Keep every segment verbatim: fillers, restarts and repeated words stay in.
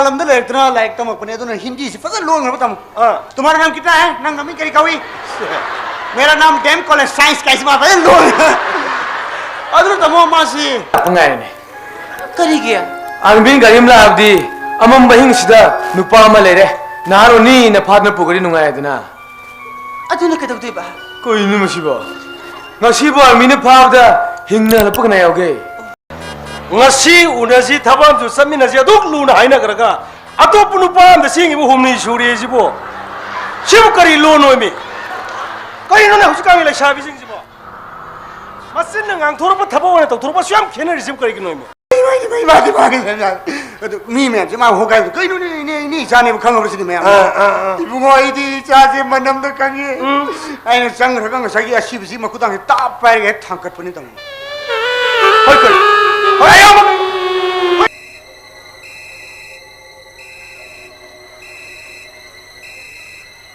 ꯂꯝꯗ ꯂꯩꯔꯛꯇꯅ ꯂꯥꯏꯔꯤꯛ ꯇꯝꯃꯛꯄꯅꯦ, ꯑꯗꯨꯅ ꯍꯤꯟꯗꯤꯁꯤ ꯐꯖꯅ ꯂꯣꯟꯈ꯭ꯔꯕ, ꯇꯥꯃꯣ꯫ ꯑꯥ꯫ तुम्हारा नाम क्या है? ꯅꯪ ꯃꯃꯤꯡ ꯀꯔꯤ ꯀꯧꯏ? मेरा नाम डेम कॉलेज साइंस ꯀꯥꯏꯁꯤ ꯃꯥ ꯐꯖꯅ ꯂꯣꯟ꯫ ꯑꯗꯨꯅ ꯇꯥꯃꯣ ꯃꯥꯁꯤ ꯉꯥꯏꯔꯦꯅꯦ꯫ ꯀꯔꯤꯒꯤ? ꯑꯥꯔꯃꯤꯅ ꯒꯥꯔꯤ ꯑꯃ ꯂꯥꯛꯑꯕꯗꯤ ꯑꯃꯝꯕ ꯑꯍꯤꯡꯁꯤꯗ ꯅꯨꯄꯥ ꯑꯃ ꯂꯩꯔꯦ, ꯅꯍꯥꯔꯣꯟꯅꯤꯅ ꯐꯥꯗꯅ ꯄꯨꯈ꯭ꯔꯗꯤ ꯅꯨꯡꯉꯥꯏꯗꯅ꯫ ꯑꯗꯨꯅ ꯀꯩꯗꯧꯗꯣꯏꯕ? ꯀꯩꯅꯣ ꯃꯁꯤꯕꯣ? ꯉꯁꯤꯕꯨ ꯑꯥꯔꯃꯤꯅ ꯐꯥꯕꯗ ꯍꯤꯡꯅ ꯍꯜꯂꯛꯄ ꯀꯅꯥ ꯌꯥꯎꯒꯦ? ꯉꯁꯤ ꯎꯅꯁꯤ, ꯊꯕꯛ ꯑꯃꯁꯨ ꯆꯠꯃꯤꯟꯅꯁꯤ, ꯑꯗꯨꯛ ꯂꯨꯅ ꯍꯥꯏꯅꯈ꯭ꯔꯒ ꯑꯇꯣꯞꯄ ꯅꯨꯄꯥ ꯑꯃꯗ ꯆꯦꯟꯈꯤꯕ ꯍꯨꯝꯅꯤ ꯁꯨꯔꯦ ꯁꯤꯕꯨ꯫ ꯁꯤꯕꯨ ꯀꯔꯤ ꯂꯣꯟ ꯑꯣꯏꯃꯤ? ꯀꯔꯤꯅꯣꯅꯦ ꯍꯧꯖꯤꯛꯀꯥꯟꯒꯤ ꯂꯩꯁꯥꯕꯤꯁꯤꯡꯁꯤꯕꯣ? ꯃꯆꯤꯟꯅ ꯉꯥꯡꯊꯣꯔꯛꯄ ꯊꯕꯛ ꯑꯣꯏꯅ ꯇꯧꯊꯣꯔꯛꯄ ꯑꯁꯨꯛ ꯌꯥꯝ ꯈꯦꯠꯅꯔꯤꯁꯤꯕꯨ ꯀꯔꯤꯒꯤꯅꯣꯃꯤ? ꯏꯃꯥ, ꯏꯃꯥ, ꯏꯃꯥ, ꯏꯃꯥ, ꯏꯃꯥ, ꯏꯃꯥ꯫ ꯑꯗꯨ ꯃꯤ ꯃꯌꯥꯝꯁꯦ ꯃꯥ ꯍꯣꯒꯥꯏꯕꯗꯣ ꯀꯩꯅꯣꯅꯦ, ꯏꯅꯦ, ꯏꯅꯦ ꯏꯆꯥꯅꯦꯕ ꯈꯪꯉꯕꯁꯤꯗꯤ ꯃꯌꯥꯝ꯫ ꯑꯥ, ꯑꯥ, ꯑꯥ꯫ ꯏꯕꯨꯡꯉꯣ, ꯑꯩꯗꯤ ꯏꯆꯥꯁꯦ ꯃꯅꯝꯗ ꯈꯪꯉꯦ꯫ ꯎꯝ꯫ ꯑꯩꯅ ꯆꯪꯈ꯭ꯔꯒ ꯉꯁꯥꯏꯒꯤ ꯑꯁꯤꯕꯁꯤ ꯃꯈꯨꯗꯥꯡꯁꯦ ꯇꯥꯞ ꯄꯥꯏꯔꯒ ꯍꯦꯛ ꯊꯥꯡꯀꯠꯄꯅꯤ ꯇꯥꯃꯣ꯫ ꯍꯣꯏ, ꯀꯩ? ꯍꯣꯏ, ꯑꯌꯥꯝꯕ꯫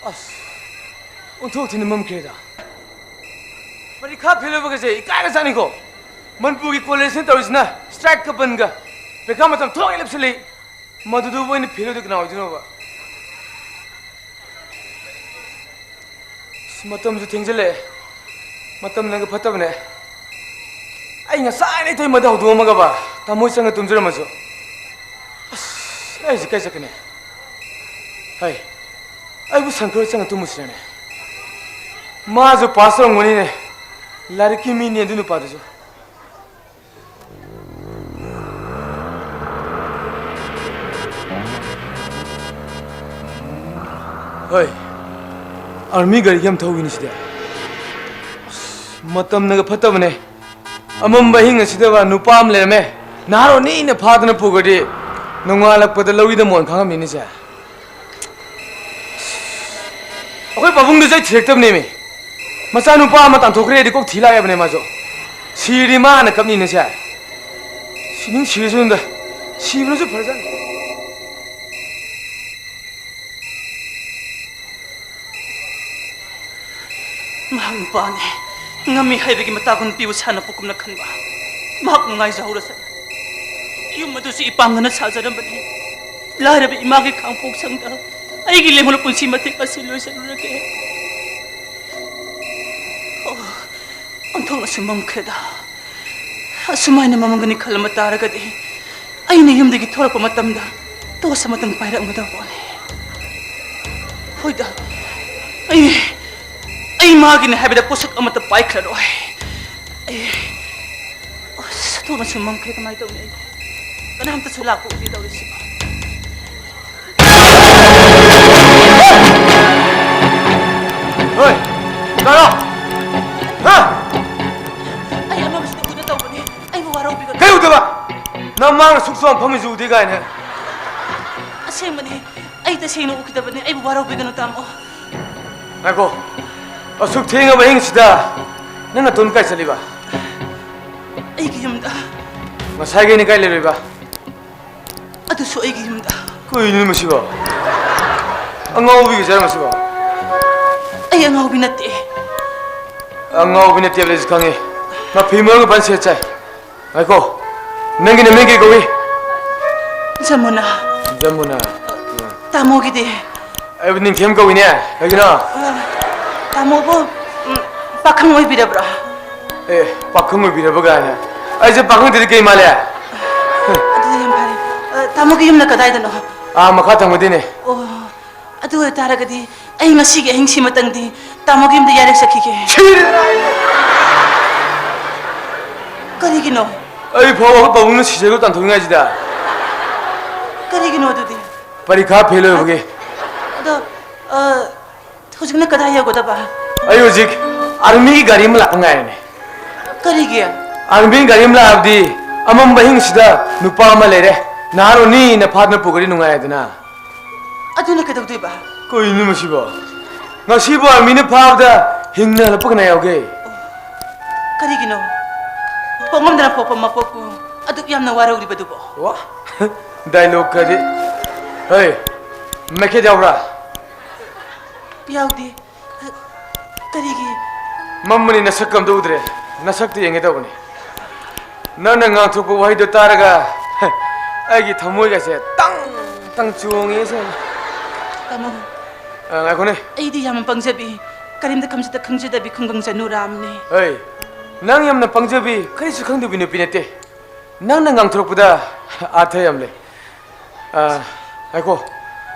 ꯑꯁ, ꯑꯣꯟꯊꯣꯛ ꯊꯤꯅ ꯃꯝꯈ꯭ꯔꯦꯗ꯫ ꯄꯔꯤꯈꯥ ꯐꯦꯜ ꯑꯣꯏꯕꯒꯁꯦ ꯏꯀꯥꯏꯔꯖꯥꯠꯅꯤꯀꯣ꯫ ꯃꯅꯤꯄꯨꯔꯒꯤ ꯀꯣꯂꯦꯖꯁꯤꯅ ꯇꯧꯔꯤꯁꯤꯅ ꯁ꯭ꯇ꯭ꯔꯥꯏꯛꯀ ꯕꯟꯒ꯫ ꯄꯔꯤꯈꯥ ꯃꯇꯝ ꯊꯣꯛꯑꯦ ꯂꯦꯞꯁꯤꯜꯂꯤ꯫ ꯃꯗꯨꯗꯕꯨ ꯑꯩꯅ ꯐꯦꯜ ꯑꯣꯏꯗꯤ ꯀꯅꯥ ꯑꯣꯏꯗꯣꯏꯅꯣꯕ? ꯑꯁ, ꯃꯇꯝꯁꯨ ꯊꯦꯡꯖꯤꯜꯂꯛꯑꯦ꯫ ꯃꯇꯝꯅꯒ ꯐꯠꯇꯕꯅꯦ꯫ ꯑꯩ ꯉꯁꯥꯏꯅ ꯏꯇꯩꯃꯗ ꯍꯧꯗꯣꯛꯑꯝꯃꯒꯕ ꯇꯥꯃꯣ ꯆꯪꯉ ꯇꯨꯝꯖꯔꯝꯃꯁꯨ꯫ ꯑꯁ, ꯑꯩ ꯍꯧꯖꯤꯛ ꯀꯥꯏ ꯆꯠꯀꯅꯤ? ꯍꯩ, ꯑꯩꯕꯨ ꯁꯪꯈꯔ ꯆꯪꯉ ꯇꯨꯝꯃꯨꯁꯤꯔꯅꯦ? ꯃꯥꯁꯨ ꯄꯥꯁ ꯇꯧꯔꯝꯒꯅꯤꯅꯦ꯫ ꯂꯥꯏꯔꯤꯛꯀꯤ ꯃꯤꯅꯤ ꯑꯗꯨ ꯅꯨꯄꯥꯗꯨꯁꯨ꯫ ꯍꯣꯏ, ꯑꯥꯔꯃꯤ ꯒꯥꯔꯤ ꯌꯥꯝ ꯊꯧꯋꯤꯅꯦ ꯁꯤꯗꯤ꯫ ꯑꯁ, ꯃꯇꯝꯅꯒ ꯐꯠꯇꯕꯅꯦ꯫ ꯑꯃꯝꯕ ꯑꯍꯤꯡ ꯑꯁꯤꯗꯕ ꯅꯨꯄꯥ ꯑꯃ ꯂꯩꯔꯝꯃꯦ꯫ ꯅꯍꯥꯔꯣꯟꯅꯤꯅ ꯐꯥꯗꯅ ꯄꯨꯈ꯭ꯔꯗꯤ ꯅꯣꯡꯉꯥꯜꯂꯛꯄꯗ ꯂꯧꯔꯤꯗ ꯃꯣꯟ ꯈꯥꯡꯉꯝꯅꯤꯅꯦꯁꯦ꯫ ꯑꯩꯈꯣꯏ ꯄꯥꯕꯨꯡꯗꯨꯁꯨ ꯑꯩ ꯊꯤꯔꯛꯇꯕꯅꯦꯃꯤ꯫ ꯃꯆꯥꯅꯨꯄꯥ ꯑꯃ ꯇꯥꯟꯊꯣꯛꯈ꯭ꯔꯦꯗꯤ ꯀꯣꯛ ꯊꯤ ꯂꯥꯛꯑꯦꯕꯅꯦ ꯃꯥꯁꯨ꯫ ꯁꯤꯔꯗꯤ ꯃꯥ ꯍꯥꯟꯅ ꯀꯞꯅꯤꯅꯦꯁꯦ꯫ ꯁꯤꯅꯤꯡ ꯁꯤꯔꯁꯅꯨꯗ꯫ ꯁꯤꯕꯅꯁꯨ ꯐꯔꯖꯥꯠꯅꯤ꯫ ꯃꯍꯥꯛ ꯅꯨꯄꯥꯅꯤ꯫ ꯉꯝꯃꯤ ꯍꯥꯏꯕꯒꯤ ꯃꯇꯥꯒꯨꯟ ꯅꯨꯄꯤꯕꯨ ꯁꯥꯟꯅꯄꯣꯠꯀꯨꯝꯅ ꯈꯟꯕ꯫ ꯃꯍꯥꯛ ꯅꯨꯡꯉꯥꯏꯖꯍꯧꯔꯁꯅꯨ꯫ ꯌꯨꯝ ꯑꯗꯨꯁꯨ ꯏꯄꯥꯡꯒꯅ ꯁꯥꯖꯔꯝꯕꯅꯤ꯫ ꯂꯥꯏꯔꯕ ꯏꯃꯥꯒꯤ ꯈꯥꯡꯄꯣꯛꯁꯪꯗ ꯑꯩꯒꯤ ꯂꯦꯝꯍꯧꯕ ꯄꯨꯟꯁꯤ ꯃꯇꯦꯛ ꯑꯁꯤ ꯂꯣꯏꯁꯤꯜꯂꯨꯔꯒꯦ꯫ ꯑꯣ, ꯑꯣꯟꯊꯣꯛꯅꯁꯨ ꯃꯝꯈ꯭ꯔꯦꯗ꯫ ꯑꯁꯨꯃꯥꯏꯅ ꯃꯃꯝꯒꯅꯤ ꯈꯜꯂꯝꯕ ꯇꯥꯔꯒꯗꯤ ꯑꯩꯅ ꯌꯨꯝꯗꯒꯤ ꯊꯣꯛꯂꯛꯄ ꯃꯇꯝꯗ ꯇꯣꯔꯆ ꯑꯃꯇꯪ ꯄꯥꯏꯔꯛꯂꯝꯒꯗꯕ ꯄꯣꯠꯅꯤ꯫ ꯍꯣꯏꯗ, ꯑꯩ, ꯑꯩ ꯃꯥꯒꯤꯅꯤ ꯍꯥꯏꯕꯗ ꯄꯣꯠꯁꯛ ꯑꯃꯠꯇ ꯄꯥꯏꯈ꯭ꯔꯔꯣꯏ꯫ ꯑꯩ, ꯑꯁ, ꯊꯣꯛꯅꯁꯨ ꯃꯝꯈ꯭ꯔꯦ, ꯀꯃꯥꯏꯅ ꯇꯧꯅꯤ ꯑꯩ? ꯀꯅꯥꯝꯇꯁꯨ ꯂꯥꯛꯄ ꯎꯗꯦ ꯇꯧꯔꯤꯁꯤꯕꯣ꯫ ꯍꯣꯏ, ꯀꯅꯥ? ꯍꯥ? ꯑꯩ ꯑꯃꯝꯕꯁꯤꯗ ꯎꯗ ꯇꯧꯕꯅꯤ꯫ ꯑꯩꯕꯨ ꯋꯥꯔꯧꯕꯤꯒꯅꯨ꯫ ꯀꯩ ꯎꯗꯕ? ꯅꯃꯥꯡꯅ ꯁꯨꯛ ꯆꯥꯎꯅ ꯐꯝꯃꯤꯁꯤ ꯎꯗꯦ ꯀꯥꯏꯅ꯫ ꯑꯁꯦꯡꯕꯅꯤ, ꯑꯩ ꯇꯁꯦꯡꯅ ꯎꯈꯤꯗꯕꯅꯤ꯫ ꯑꯩꯕꯨ ꯋꯥꯔꯧꯕꯤꯒꯅꯨ, ꯇꯥꯃꯣ꯫ ꯉꯥꯏꯈꯣ꯫ ꯑꯁꯨꯛ ꯊꯦꯡꯉꯕ ꯑꯍꯤꯡꯁꯤꯗ ꯅꯪ ꯅꯇꯣꯝ ꯀꯥꯏ ꯆꯠꯂꯤꯕ? ꯑꯩꯒꯤ ꯌꯨꯝꯗ꯫ ꯉꯁꯥꯏꯈꯩꯅ ꯀꯥꯏ ꯂꯩꯔꯨꯏꯕ? ꯑꯗꯨꯁꯨ ꯑꯩꯒꯤ ꯌꯨꯝꯗ꯫ ꯀꯩꯅꯣ ꯃꯁꯤꯕꯣ? ꯑꯉꯥꯎꯕꯤꯒ ꯆꯠꯂ ꯃꯁꯤꯕꯣ? ꯑꯩ ꯑꯉꯥꯎꯕꯤ ꯅꯠꯇꯦ꯫ ꯑꯉꯥꯎꯕꯤ ꯅꯠꯇꯦ ꯍꯥꯏꯕꯗꯤ ꯑꯩꯁꯨ ꯈꯪꯉꯤ꯫ ꯃꯐꯤ ꯃꯔꯣꯟꯒ ꯐꯖꯅ ꯁꯦꯠ ꯆꯥꯏ꯫ ꯉꯥꯏꯈꯣ, ꯅꯪꯒꯤ ꯅꯃꯤꯡ ꯀꯩ ꯀꯧꯏ? ꯖꯃꯨꯅꯥ꯫ ꯖꯃꯨꯅꯥ꯫ ꯇꯥꯃꯣꯒꯤꯗꯤ? ꯑꯩꯕꯨ ꯅꯤꯡꯊꯦꯝ ꯀꯧꯏꯅꯦ꯫ ꯀꯩꯒꯤꯅꯣ? ꯑ, ꯇꯥꯃꯣꯕꯨ, ꯎꯝ, ꯄꯥꯈꯪ ꯑꯣꯏꯕꯤꯔꯕ꯭ꯔꯣ? ꯑꯦ, ꯄꯥꯈꯪ ꯑꯣꯏꯕꯤꯔꯕ ꯀꯥꯏꯅ꯫ ꯑꯩꯁꯦ ꯄꯥꯈꯪꯗꯗꯤ ꯀꯩ ꯃꯥꯜꯂꯦ? ꯑꯗꯨꯗꯤ ꯌꯥꯝ ꯐꯔꯦ꯫ ꯑ, ꯇꯥꯃꯣꯒꯤ ꯌꯨꯝꯅ ꯀꯗꯥꯏꯗꯅꯣ? ꯑꯥ, ꯃꯈꯥ ꯊꯪꯕꯗꯤꯅꯦ꯫ ꯑꯣ, ꯑꯗꯨ ꯑꯣꯏꯇꯥꯔꯒꯗꯤ ꯑꯩ ꯉꯁꯤꯒꯤ ꯑꯍꯤꯡꯁꯤꯃꯇꯪꯗꯤ ꯇꯥꯃꯣꯒꯤ ꯌꯨꯝꯗ ꯌꯥꯏꯔꯛ ꯆꯠꯈꯤꯒꯦ꯫ ꯁꯤꯔꯦ! ꯀꯔꯤꯒꯤꯅꯣ? ꯑꯩ ꯐꯥꯎꯕ ꯑꯩꯈꯣꯏ ꯄꯥꯕꯨꯡꯅ ꯁꯤꯖꯔꯒ ꯇꯥꯟꯊꯣꯛꯅꯤꯡꯉꯥꯏꯁꯤꯗ꯫ ꯀꯔꯤꯒꯤꯅꯣ ꯑꯗꯨꯗꯤ? ꯄꯔꯤꯈꯥ ꯐꯦꯜ ꯑꯣꯏꯕꯒꯤ꯫ ꯑꯗꯣ, ꯑ, ꯍꯧꯖꯤꯛꯅ ꯀꯗꯥꯏ ꯌꯧꯒꯗꯕ? ꯑꯩ ꯍꯧꯖꯤꯛ ꯑꯥꯔꯃꯤꯒꯤ ꯒꯥꯔꯤ ꯑꯃ ꯂꯥꯛꯄ ꯉꯥꯏꯔꯤꯅꯦ꯫ ꯀꯔꯤꯒꯤ? ꯑꯥꯔꯃꯤꯒꯤ ꯒꯥꯔꯤ ꯑꯃ ꯂꯥꯛꯑꯕꯗꯤ ꯑꯃꯝꯕ ꯑꯍꯤꯡꯁꯤꯗ ꯅꯨꯄꯥ ꯑꯃ ꯂꯩꯔꯦ, ꯅꯍꯥꯔꯣꯟꯅꯤꯅ ꯐꯥꯗꯅ ꯄꯨꯈ꯭ꯔꯗꯤ ꯅꯨꯡꯉꯥꯏꯗꯅ꯫ ꯑꯗꯨꯅ ꯀꯩꯗꯧꯗꯣꯏꯕ? ꯀꯩꯅꯣ ꯃꯁꯤꯕꯣ? ꯉꯁꯤꯕꯨ ꯑꯥꯔꯃꯤꯅ ꯐꯥꯕꯗ ꯍꯤꯡꯅ ꯍꯜꯂꯛꯄ ꯀꯅꯥ ꯌꯥꯎꯒꯦ? ꯀꯔꯤꯒꯤꯅꯣ? ꯄꯣꯛꯉꯝꯗꯅ ꯄꯣꯛꯄ ꯃꯄꯣꯛꯄꯨ ꯑꯗꯨꯛ ꯌꯥꯝꯅ ꯋꯥꯔꯧꯔꯤꯕꯗꯨꯕꯣ? ꯋꯥ! ꯗꯥꯏꯂꯣꯒ ꯀꯗꯤ꯫ ꯍꯩ, ꯃꯩꯈꯦꯠ ꯌꯥꯎꯕ꯭ꯔꯥ? ꯌꯥꯎꯗꯦ꯫ ꯀꯔꯤꯒꯤ? ꯃꯝꯕꯅꯤ, ꯅꯁꯛ ꯑꯝꯇ ꯎꯗ꯭ꯔꯦ꯫ ꯅꯁꯛꯇ ꯌꯦꯡꯒꯦ ꯇꯧꯕꯅꯤ꯫ ꯅꯪꯅ ꯉꯥꯡꯊꯣꯛꯄ ꯋꯥꯍꯩꯗꯣ ꯇꯥꯔꯒ ꯑꯩꯒꯤ ꯊꯃꯣꯏꯒꯁꯦ ꯇꯪ ꯇꯪ ꯆꯣꯡꯉꯦ ꯁꯦ꯫ ꯇꯥꯃꯣ꯫ ꯑ, ꯉꯥꯏꯈꯣꯅꯦ꯫ ꯑꯩꯗꯤ ꯌꯥꯝꯅ ꯄꯪꯖꯕꯤ, ꯀꯔꯤꯝꯇ ꯈꯪꯖꯗ-, ꯈꯪꯖꯗꯕꯤ ꯈꯨꯡꯒꯪ ꯆꯅꯨꯔꯥꯝꯅꯦ꯫ ꯍꯩ, ꯅꯪ ꯌꯥꯝꯅ ꯄꯪꯖꯕꯤ, ꯀꯔꯤꯁꯨ ꯈꯪꯗꯕꯤ ꯅꯨꯄꯤ ꯅꯠꯇꯦ꯫ ꯅꯪꯅ ꯉꯥꯡꯊꯣꯔꯛꯄꯗ ꯑꯥꯔꯊ ꯌꯥꯝ ꯂꯩ꯫ ꯑ, ꯉꯥꯏꯈꯣ꯫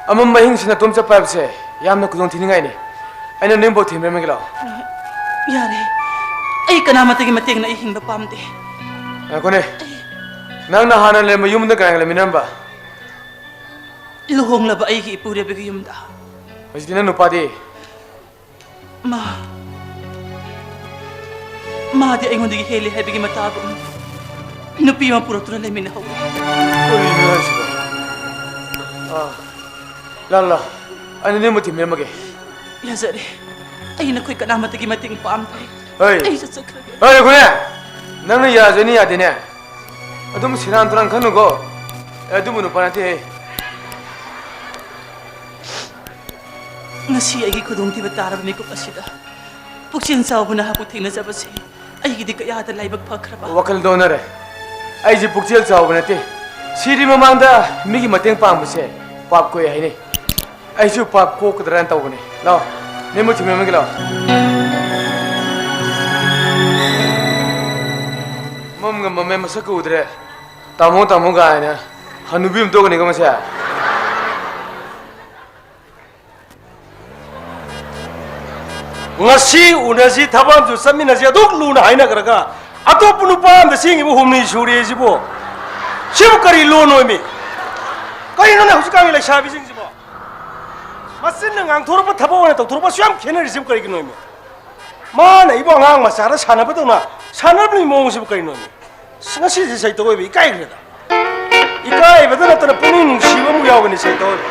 ꯑꯃꯝꯕ ꯑꯍꯤꯡꯁꯤꯅ ꯇꯣꯝ ꯆꯠꯄ ꯍꯥꯏꯕꯁꯦ ꯌꯥꯝꯅ ꯈꯨꯗꯣꯡ ꯊꯤꯅꯤꯡꯉꯥꯏꯅꯤ꯫ ꯑꯩꯅ ꯅꯣꯏꯕꯨ ꯊꯤꯟꯕꯤꯔꯝꯃꯒꯦ ꯂꯥꯛꯑꯣ꯫ ꯌꯥꯔꯦ꯫ ꯑꯩ ꯀꯅꯥꯃꯠꯇꯒꯤ ꯃꯇꯦꯡꯅ ꯑꯩ ꯍꯤꯡꯕ ꯄꯥꯝꯗꯦ꯫ ꯉꯥꯏꯈꯣꯅꯦ꯫ ꯅꯪꯅ ꯍꯥꯟꯅ ꯂꯩꯔꯝꯕ ꯌꯨꯝꯗ ꯀꯅꯥꯒ ꯂꯩꯃꯤꯟꯅꯔꯝꯕ? ꯂꯨꯍꯣꯡꯂꯕ ꯑꯩꯒꯤ ꯏꯄꯨꯔꯦꯕꯒꯤ ꯌꯨꯝꯗ꯫ ꯍꯧꯖꯤꯛꯇꯤ ꯅꯪ ꯅꯨꯄꯥꯗꯤ? ꯃꯥ, ꯃꯥꯗꯤ ꯑꯩꯉꯣꯟꯗꯒꯤ ꯍꯦꯜꯂꯤ ꯍꯥꯏꯕꯒꯤ ꯃꯇꯥꯒꯨꯝ ꯅꯨꯄꯤ ꯑꯃ ꯄꯨꯔꯛꯇꯨꯅ ꯂꯩꯃꯤꯟꯅꯍꯧꯔꯦ꯫ ꯀꯔꯤꯅꯣ ꯍꯥꯏꯁꯤꯕꯣ? ꯑꯥ, ꯂꯥꯛ, ꯂꯥꯛ꯫ ꯑꯩꯅ ꯅꯦꯝꯕ ꯊꯤꯟꯕꯤꯔꯝꯃꯒꯦ꯫ ꯌꯥꯖꯔꯦ꯫ ꯑꯩ ꯅꯈꯣꯏ ꯀꯅꯥꯃꯠꯇꯒꯤ ꯃꯇꯦꯡ ꯄꯥꯝꯗ꯭ꯔꯦ꯫ ꯍꯣꯏ꯫ ꯑꯩ ꯆꯠꯆꯈ꯭ꯔꯒꯦ꯫ ꯍꯣꯏ, ꯈꯨꯅꯦ꯫ ꯅꯪꯅ ꯌꯥꯖꯅꯤ ꯌꯥꯗꯦꯅꯦ꯫ ꯑꯗꯨꯝ ꯁꯦꯔꯥꯟ ꯇꯨꯔꯥꯟ ꯈꯟꯅꯨꯀꯣ꯫ ꯑꯦ, ꯑꯗꯨꯝꯕ ꯅꯨꯄꯥ ꯅꯠꯇꯦꯍꯦ꯫ ꯉꯁꯤ ꯑꯩꯒꯤ ꯈꯨꯗꯣꯡꯊꯤꯕ ꯇꯥꯔꯕ ꯃꯤꯀꯨꯞ ꯑꯁꯤꯗ ꯄꯨꯛꯆꯦꯜ ꯆꯥꯎꯕ ꯅꯍꯥꯛꯄꯨ ꯊꯦꯡꯅꯖꯕꯁꯤ ꯑꯩꯒꯤꯗꯤ ꯀꯌꯥꯗ ꯂꯥꯏꯕꯛ ꯐꯈ꯭ꯔꯕ꯫ ꯋꯥꯈꯜꯗ ꯑꯣꯟꯅꯔꯦ꯫ ꯑꯩꯁꯦ ꯄꯨꯛꯆꯦꯜ ꯆꯥꯎꯕ ꯅꯠꯇꯦ꯫ ꯁꯤꯗ꯭ꯔꯤ ꯃꯃꯥꯡꯗ ꯃꯤꯒꯤ ꯃꯇꯦꯡ ꯄꯥꯡꯕꯁꯦ ꯄꯥꯞ ꯀꯣꯛꯑꯦ ꯍꯥꯏꯅꯩ꯫ ꯑꯩꯁꯨ ꯄꯥꯞ ꯀꯣꯛꯀꯗ꯭ꯔꯥꯅ ꯇꯧꯕꯅꯦ꯫ ꯂꯥꯛꯑꯣ, ꯅꯦꯝꯕ ꯊꯤꯟꯕꯤꯔꯝꯃꯒꯦ ꯂꯥꯛꯑꯣ꯫ ꯃꯝꯒ ꯃꯝꯃꯦ, ꯃꯁꯛꯀ ꯎꯗ꯭ꯔꯦ꯫ ꯇꯥꯃꯣ, ꯇꯥꯃꯣ ꯀꯥꯏꯅ ꯍꯅꯨꯕꯤ ꯑꯃ ꯇꯣꯛꯀꯅꯤꯀꯣ ꯃꯁꯦ꯫ ꯉꯁꯤ ꯎꯅꯁꯤ, ꯊꯕꯛ ꯑꯃꯁꯨ ꯆꯠꯃꯤꯟꯅꯁꯤ, ꯑꯗꯨꯛ ꯂꯨꯅ ꯍꯥꯏꯅꯈ꯭ꯔꯒ ꯑꯇꯣꯞꯄ ꯅꯨꯄꯥ ꯑꯃꯗ ꯆꯦꯟꯈꯤꯕ ꯍꯨꯝꯅꯤ ꯁꯨꯔꯦ ꯁꯤꯕꯨ꯫ ꯁꯤꯕꯨ ꯀꯔꯤ ꯂꯣꯟ ꯑꯣꯏꯃꯤ? ꯀꯔꯤꯅꯣꯅꯦ ꯍꯧꯖꯤꯛꯀꯥꯟꯒꯤ ꯂꯩꯁꯥꯕꯤꯁꯤꯡꯁꯤꯕꯣ? ꯃꯆꯤꯟꯅ ꯉꯥꯡꯊꯣꯔꯛꯄ ꯊꯕꯛ ꯑꯣꯏꯅ ꯇꯧꯊꯣꯔꯛꯄꯁꯨ ꯌꯥꯝ ꯈꯦꯠꯅꯔꯤꯁꯤꯕꯨ ꯀꯔꯤꯒꯤꯅꯣꯃꯤ? ꯃꯥꯅ ꯑꯩꯕꯨ ꯑꯉꯥꯡ ꯃꯆꯥꯗ ꯁꯥꯟꯅꯕꯗꯧꯅ ꯁꯥꯟꯅꯕꯒꯤ ꯃꯑꯣꯡꯁꯤꯕꯨ ꯀꯔꯤꯅꯣꯃꯤ? ꯑꯁ, ꯉꯁꯤꯁꯦ ꯁꯩꯇꯣꯛꯑꯣꯏꯕ ꯏꯀꯥꯏꯈ꯭ꯔꯦꯗ꯫ ꯏꯀꯥꯏꯕꯗ ꯅꯠꯇꯅ ꯄꯨꯛꯅꯤꯡ ꯅꯨꯡꯁꯤꯕ ꯑꯃꯨꯛ ꯌꯥꯎꯒꯅꯤ ꯁꯩꯇꯣꯛꯑꯣꯏꯕ꯫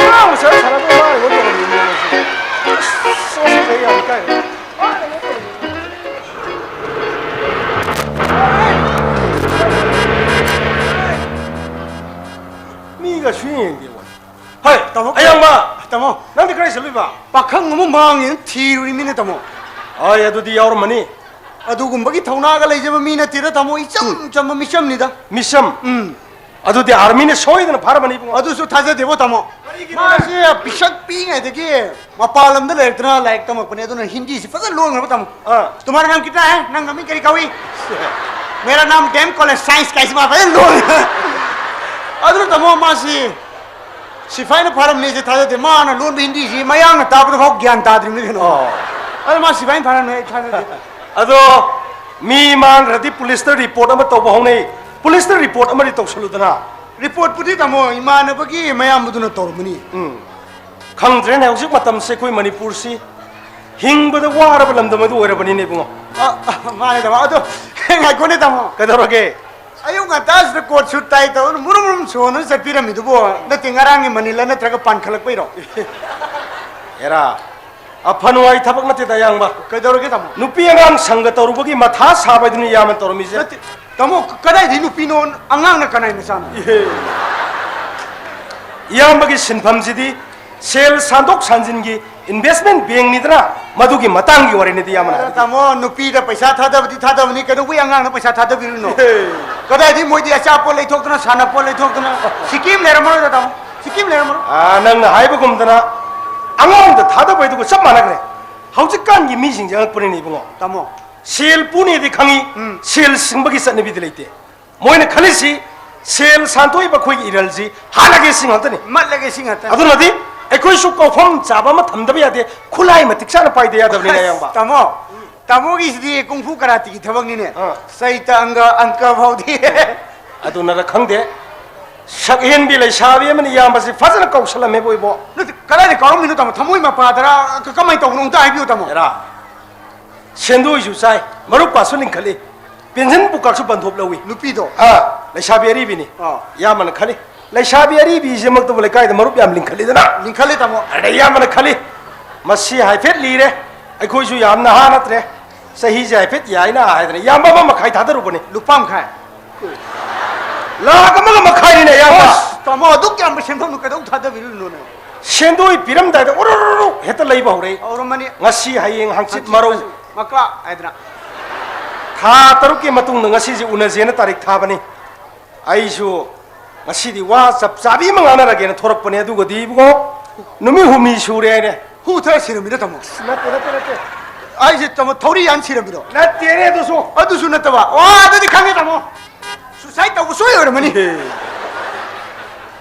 ꯑꯉꯥꯡ ꯃꯆꯥꯗ ꯁꯥꯟꯅꯕꯗꯧꯅ ꯃꯥꯅ ꯑꯩꯉꯣꯟꯗ ꯇꯧꯍꯜꯂꯤꯕ ꯃꯑꯣꯡꯁꯦ꯫ ꯑꯁ, ꯉꯁꯤꯁꯦ ꯑꯩ ꯌꯥꯝ ꯏꯀꯥꯏꯈ꯭ꯔꯦ꯫ ꯃꯥꯅ ꯑꯩꯉꯣꯟꯗ ꯇꯧꯍꯜꯂꯤꯕ ꯃꯤꯒ ꯁꯨꯡꯌꯦꯡ ꯌꯦꯡꯗꯦ ꯋꯥ꯫ ꯍꯣꯏ, ꯇꯥꯃꯣ꯫ ꯑꯌꯥꯝꯕ! ꯇꯥꯃꯣ꯫ ꯅꯪꯗꯤ ꯀꯗꯥꯏ ꯆꯠꯂꯨꯏꯕ? ꯄꯥꯈꯪ ꯑꯃ ꯃꯥꯡꯉꯦꯅ ꯊꯤꯔꯨꯔꯤꯃꯤꯅꯦ, ꯇꯥꯃꯣ꯫ ꯍꯣꯏ, ꯑꯗꯨꯗꯤ ꯌꯥꯎꯔꯝꯃꯅꯤ꯫ ꯑꯗꯨꯒꯨꯝꯕꯒꯤ ꯊꯧꯅꯥꯒ ꯂꯩꯖꯕ ꯃꯤ ꯅꯠꯇꯦꯗ, ꯇꯥꯃꯣ꯫ ꯏꯆꯝ ꯆꯝꯕ ꯃꯤꯆꯝꯅꯤꯗ꯫ ꯃꯤꯆꯝ? ꯎꯝ꯫ ꯑꯗꯨꯗꯤ ꯑꯥꯔꯃꯤꯅ ꯁꯣꯏꯗꯅ ꯐꯥꯔꯝꯃꯅꯤ, ꯏꯕꯨꯡꯉꯣ꯫ ꯑꯗꯨꯁꯨ ꯊꯥꯖꯗꯦꯕꯣ, ꯇꯥꯃꯣ꯫ ꯀꯔꯤꯒꯤꯅꯣ? ꯃꯥꯁꯦ ꯄꯤꯁꯛ ꯄꯤꯛꯏꯉꯩꯗꯒꯤ ꯃꯄꯥꯟ ꯂꯝꯗ ꯂꯩꯔꯛꯇꯅ ꯂꯥꯏꯔꯤꯛ ꯇꯝꯃꯛꯄꯅꯦ, ꯑꯗꯨꯅ ꯍꯤꯟꯗꯤꯁꯤ ꯐꯖꯅ ꯂꯣꯟꯈ꯭ꯔꯕ, ꯇꯥꯃꯣ꯫ ꯑꯥ꯫ तुम्हारा नाम क्या है? ꯅꯪ ꯃꯃꯤꯡ ꯀꯔꯤ ꯀꯧꯏ? मेरा नाम डीएम कॉलेज साइंस ꯀꯥꯏꯁꯤ ꯃꯥ ꯐꯖꯅ ꯂꯣꯜꯂꯦ꯫ ꯑꯗꯨꯅ, ꯇꯥꯃꯣ, ꯃꯥꯁꯤ ꯁꯤꯐꯥꯏꯅ ꯐꯥꯔꯝꯅꯤꯁꯦ ꯊꯥꯖꯗꯦ꯫ ꯃꯥꯅ ꯂꯣꯟꯕ ꯍꯤꯟꯗꯤꯁꯤ ꯃꯌꯥꯡꯅ ꯇꯥꯕꯗ ꯐꯥꯎ ꯒ꯭ꯌꯥꯟ ꯇꯥꯗ꯭ꯔꯤꯕꯅꯤ ꯀꯩꯅꯣ꯫ ꯑꯣ꯫ ꯑꯗꯨ ꯃꯥ ꯁꯤꯐꯥꯏꯅ ꯐꯥꯔꯝꯅꯤ ꯑꯩ ꯊꯥꯖꯗꯦ꯫ ꯑꯗꯣ ꯃꯤ ꯃꯥꯡꯈ꯭ꯔꯗꯤ ꯄꯨꯂꯤꯁꯇ ꯔꯤꯄꯣꯔꯠ ꯑꯃ ꯇꯧꯕ ꯍꯧꯅꯩ꯫ ꯄꯨꯂꯤꯁꯇ ꯔꯤꯄꯣꯔꯠ ꯑꯃꯗꯤ ꯇꯧꯁꯜꯂꯨꯗꯅ꯫ ꯔꯤꯄꯣꯔꯠꯄꯨꯗꯤ, ꯇꯥꯃꯣ, ꯏꯃꯥꯟꯅꯕꯒꯤ ꯃꯌꯥꯝꯕꯗꯨꯅ ꯇꯧꯔꯝꯃꯅꯤ꯫ ꯎꯝ꯫ ꯈꯪꯗ꯭ꯔꯦꯅꯦ, ꯍꯧꯖꯤꯛ ꯃꯇꯝꯁꯦ ꯑꯩꯈꯣꯏ ꯃꯅꯤꯄꯨꯔꯁꯤ ꯍꯤꯡꯕꯗ ꯋꯥꯔꯕ ꯂꯝꯗꯝ ꯑꯗꯨ ꯑꯣꯏꯔꯕꯅꯤꯅꯦ, ꯏꯕꯨꯡꯉꯣ꯫ ꯑ, ꯑ, ꯃꯥꯅꯦ, ꯇꯥꯃꯣ꯫ ꯑꯗꯣ, ꯉꯥꯏꯈꯣꯅꯦ, ꯇꯥꯃꯣ꯫ ꯀꯩꯗꯧꯔꯒꯦ? ꯑꯌꯨꯛ ꯉꯟꯇꯥꯁꯤꯗ ꯀꯣꯠ ꯁꯨꯠ ꯇꯥꯏ ꯇꯧꯔ ꯃꯨꯔꯨꯝ ꯃꯨꯔꯨꯝ ꯁꯣꯟꯗꯨꯅ ꯆꯠꯄꯤꯔꯝꯃꯤꯗꯨꯕꯨ ꯅꯠꯇꯦ, ꯉꯔꯥꯡꯒꯤ ꯃꯅꯤꯜꯂ ꯅꯠꯇ꯭ꯔꯒ ꯄꯥꯟꯈꯠꯂꯛꯄꯩꯔꯣ? ꯑꯦꯔꯥ, ꯑꯐ ꯅꯨꯡꯉꯥꯏ ꯊꯕꯛ ꯅꯠꯇꯦꯗ, ꯑꯌꯥꯡꯕ꯫ ꯀꯩꯗꯧꯔꯒꯦ, ꯇꯥꯃꯣ? ꯅꯨꯄꯤ ꯑꯉꯥꯡ ꯁꯪꯒ ꯇꯧꯔꯨꯕꯒꯤ ꯃꯊꯥ ꯁꯥꯕ ꯍꯥꯏꯗꯨꯅꯤ ꯌꯥꯝꯅ ꯇꯧꯔꯝꯃꯤꯁꯦ꯫ ꯅꯠꯇꯦ, ꯇꯥꯃꯣ, ꯀꯗꯥꯏꯗꯒꯤ ꯅꯨꯄꯤꯅꯣ? ꯑꯉꯥꯡꯅ ꯀꯅꯥꯏ ꯃꯆꯥꯅꯣ? ꯏꯍꯦ꯫ ꯏꯌꯥꯝꯕꯒꯤ ꯁꯤꯟꯐꯝꯁꯤꯗꯤ ꯁꯦꯜ ꯁꯥꯟꯗꯣꯛ ꯁꯥꯟꯖꯤꯟꯒꯤ investment bankꯅꯤꯗꯅ, ꯃꯗꯨꯒꯤ ꯃꯇꯥꯡꯒꯤ ꯋꯥꯔꯤꯅꯤꯗꯤ ꯏꯌꯥꯝꯕꯅ ꯍꯥꯏꯕꯗꯤ꯫ ꯇꯥꯃꯣ, ꯅꯨꯄꯤꯗ ꯄꯩꯁꯥ ꯊꯥꯗꯕꯗꯤ ꯊꯥꯗꯕꯅꯤ, ꯀꯩꯗꯧꯕꯩ ꯑꯉꯥꯡꯗ ꯄꯩꯁꯥ ꯊꯥꯗꯕꯤꯔꯤꯅꯣ? ꯏꯍꯦ꯫ ꯀꯗꯥꯏꯗꯒꯤ ꯃꯣꯏꯗꯤ ꯑꯆꯥꯄꯣꯠ ꯂꯩꯊꯣꯛꯇꯅ, ꯁꯥꯟꯅꯄꯣꯠ ꯂꯩꯊꯣꯛꯇꯅ, ꯁꯤꯀꯤ ꯑꯃ ꯂꯩꯔꯝꯃꯔꯣꯏꯗ, ꯇꯥꯃꯣ, ꯁꯤꯀꯤ ꯑꯃ ꯂꯩꯔꯝꯃꯔꯣꯏ꯫ ꯑꯥ, ꯅꯪꯅ ꯍꯥꯏꯕꯒꯨꯝꯗꯅ ꯑꯉꯥꯡꯗ ꯊꯥꯗꯕ ꯍꯥꯏꯗꯨꯒ ꯆꯞ ꯃꯥꯟꯅꯈ꯭ꯔꯦ꯫ ꯍꯧꯖꯤꯛꯀꯥꯟꯒꯤ ꯃꯤꯁꯤꯡꯁꯦ ꯑꯉꯛꯄꯅꯤꯅꯦ, ꯏꯕꯨꯡꯉꯣ꯫ ꯇꯥꯃꯣ꯫ ꯁꯦꯜ ꯄꯨꯅꯦꯗꯤ ꯈꯪꯉꯤ, ꯎꯝ꯫ ꯁꯦꯜ ꯁꯤꯡꯕꯒꯤ ꯆꯠꯅꯕꯤꯗꯤ ꯂꯩꯇꯦ꯫ ꯃꯣꯏꯅ ꯈꯜꯂꯤꯁꯤ ꯁꯦꯜ ꯁꯥꯟꯇꯣꯛꯏꯕ ꯑꯩꯈꯣꯏꯒꯤ ꯏꯔꯜꯁꯤ ꯍꯥꯠꯂꯒꯦ ꯁꯤ ꯉꯥꯛꯇꯅꯤ꯫ ꯃꯠꯂꯒꯦ ꯁꯤ ꯉꯥꯛꯇꯅꯤ꯫ ꯑꯗꯨꯅꯗꯤ ꯑꯩꯈꯣꯏꯁꯨ ꯀꯧꯐꯝ ꯆꯥꯕ ꯑꯃ ꯊꯝꯗꯕ ꯌꯥꯗꯦ, ꯈꯨꯠꯂꯥꯏ ꯃꯇꯤꯛ ꯆꯥꯅ ꯄꯥꯏꯗ ꯌꯥꯗꯕꯅꯤꯅ, ꯑꯁ, ꯑꯌꯥꯝꯕ꯫ ꯇꯥꯃꯣ, ꯇꯥꯃꯣꯒꯤꯁꯤꯗꯤ ꯀꯨꯡꯐꯨ ꯀꯔꯥꯇꯤꯒꯤ ꯊꯕꯛꯅꯤꯅꯦ꯫ ꯑꯥ꯫ ꯆꯩꯇ ꯑꯪꯒ ꯑꯪꯀ ꯐꯥꯎꯗꯤ꯫ ꯑꯗꯨꯅꯔ ꯈꯪꯗꯦ, ꯁꯛꯍꯦꯟꯕꯤ ꯂꯩꯁꯥꯕꯤ ꯑꯃꯅ ꯏꯌꯥꯝꯕꯁꯤ ꯐꯖꯅ ꯀꯧꯁꯜꯂꯝꯃꯦꯕꯨ ꯏꯕꯣ꯫ ꯅꯠꯇꯦ, ꯀꯗꯥꯏꯗ ꯀꯥꯎꯔꯝꯃꯤꯅꯣ, ꯇꯥꯃꯣ? ꯊꯃꯣꯏ ꯃꯄꯥꯗꯔ? ꯀ-, ꯀꯃꯥꯏꯅ ꯇꯧꯕꯅꯣ? ꯑꯝꯇ ꯍꯥꯏꯕꯤꯌꯨ, ꯇꯥꯃꯣ꯫ ꯑꯦꯔꯥ, ꯁꯦꯟꯗꯣꯏꯁꯨ ꯆꯥꯏ, ꯃꯔꯨꯞꯀꯥꯁꯨ ꯂꯤꯡꯈꯠꯂꯤ, ꯄꯦꯟꯁꯤꯟ ꯄꯨꯀꯥꯁꯨ ꯕꯟꯊꯣꯞ ꯂꯧꯏ꯫ ꯅꯨꯄꯤꯗꯣ? ꯑꯥ, ꯂꯩꯁꯥꯕꯤ ꯑꯔꯤꯕꯤꯅꯤ꯫ ꯑꯥ꯫ ꯏꯌꯥꯝꯕꯅ ꯈꯜꯂꯤ, ꯂꯩꯁꯥꯕꯤ ꯑꯔꯤꯕꯤꯁꯤꯃꯛꯇꯕꯨ ꯂꯩꯀꯥꯏꯗ ꯃꯔꯨꯞ ꯌꯥꯝ ꯂꯤꯡꯈꯠꯂꯤꯗꯅ꯫ ꯂꯤꯡꯈꯠꯂꯤ, ꯇꯥꯃꯣ꯫ ꯑꯗ ꯏꯌꯥꯝꯕꯅ ꯈꯜꯂꯤ, ꯃꯁꯤ ꯍꯥꯏꯐꯦꯠ ꯂꯤꯔꯦ, ꯑꯩꯈꯣꯏꯁꯨ ꯌꯥꯝ ꯅꯍꯥ ꯅꯠꯇ꯭ꯔꯦ, ꯆꯍꯤꯁꯦ ꯍꯥꯏꯐꯦꯠ ꯌꯥꯏꯅ ꯍꯥꯏꯗꯅ ꯏꯌꯥꯝꯕ ꯑꯃ ꯃꯈꯥꯏ ꯊꯥꯗꯔꯨꯕꯅꯤ꯫ ꯂꯨꯄꯥ ꯃꯈꯥꯏ? ꯂꯥꯈ ꯑꯃꯒ ꯃꯈꯥꯏꯅꯤꯅꯦ, ꯏꯌꯥꯝꯕ꯫ ꯑꯁ, ꯇꯥꯃꯣ, ꯑꯗꯨꯛ ꯌꯥꯝꯕ ꯁꯦꯟꯐꯝꯗꯨ ꯀꯩꯗꯧ ꯊꯥꯗꯕꯤꯔꯨꯔꯤꯅꯣꯅꯦ? ꯁꯦꯟꯗꯣꯏ ꯄꯤꯔꯝꯗꯥꯏꯗ ꯎꯔꯨꯔꯨꯔꯨ ꯍꯦꯛꯇ ꯂꯩꯕ ꯍꯧꯔꯛꯏ꯫ ꯍꯧꯔꯝꯃꯅꯤ꯫ ꯉꯁꯤ, ꯍꯌꯦꯡ, ꯍꯪꯆꯤꯠ, ꯍꯪꯆꯤꯠ, ꯃꯔꯧ꯫ ꯃꯀꯥ ꯍꯥꯏꯗꯅ꯫ ꯊꯥ ꯇꯔꯨꯛꯀꯤ ꯃꯇꯨꯡꯗ ꯉꯁꯤꯁꯦ ꯎꯅꯁꯦꯅ ꯇꯥꯔꯤꯛ ꯊꯥꯕꯅꯤ꯫ ꯑꯩꯁꯨ ꯉꯁꯤꯗꯤ ꯋꯥ ꯆꯞ ꯆꯥꯕꯤ ꯑꯃ ꯉꯥꯡꯅꯔꯒꯦꯅ ꯊꯣꯔꯛꯄꯅꯦ, ꯑꯗꯨꯒꯗꯤ ꯏꯕꯨꯡꯉꯣ, ꯅꯨꯃꯤꯠ ꯍꯨꯝꯅꯤ ꯁꯨꯔꯦ ꯍꯥꯏꯅꯦ꯫ ꯍꯨ ꯊꯛꯑ ꯁꯤꯔꯝꯃꯤꯔꯣ, ꯇꯥꯃꯣ? ꯅꯠꯇꯦ, ꯅꯠꯇꯦ, ꯅꯠꯇꯦ꯫ ꯑꯩꯁꯦ, ꯇꯥꯃꯣ, ꯊꯧꯔꯤ ꯌꯥꯟ ꯁꯤꯔꯝꯃꯤꯔꯣ? ꯅꯠꯇꯦꯅꯦ, ꯑꯗꯨꯁꯨ꯫ ꯑꯗꯨꯁꯨ ꯅꯠꯇꯕ꯫ ꯑꯣ, ꯑꯗꯨꯗꯤ ꯈꯪꯉꯦ, ꯇꯥꯃꯣ꯫ Suicide ꯇꯧꯕ ꯁꯣꯏ ꯑꯣꯏꯔꯝꯃꯅꯤ꯫ ꯑꯦ꯫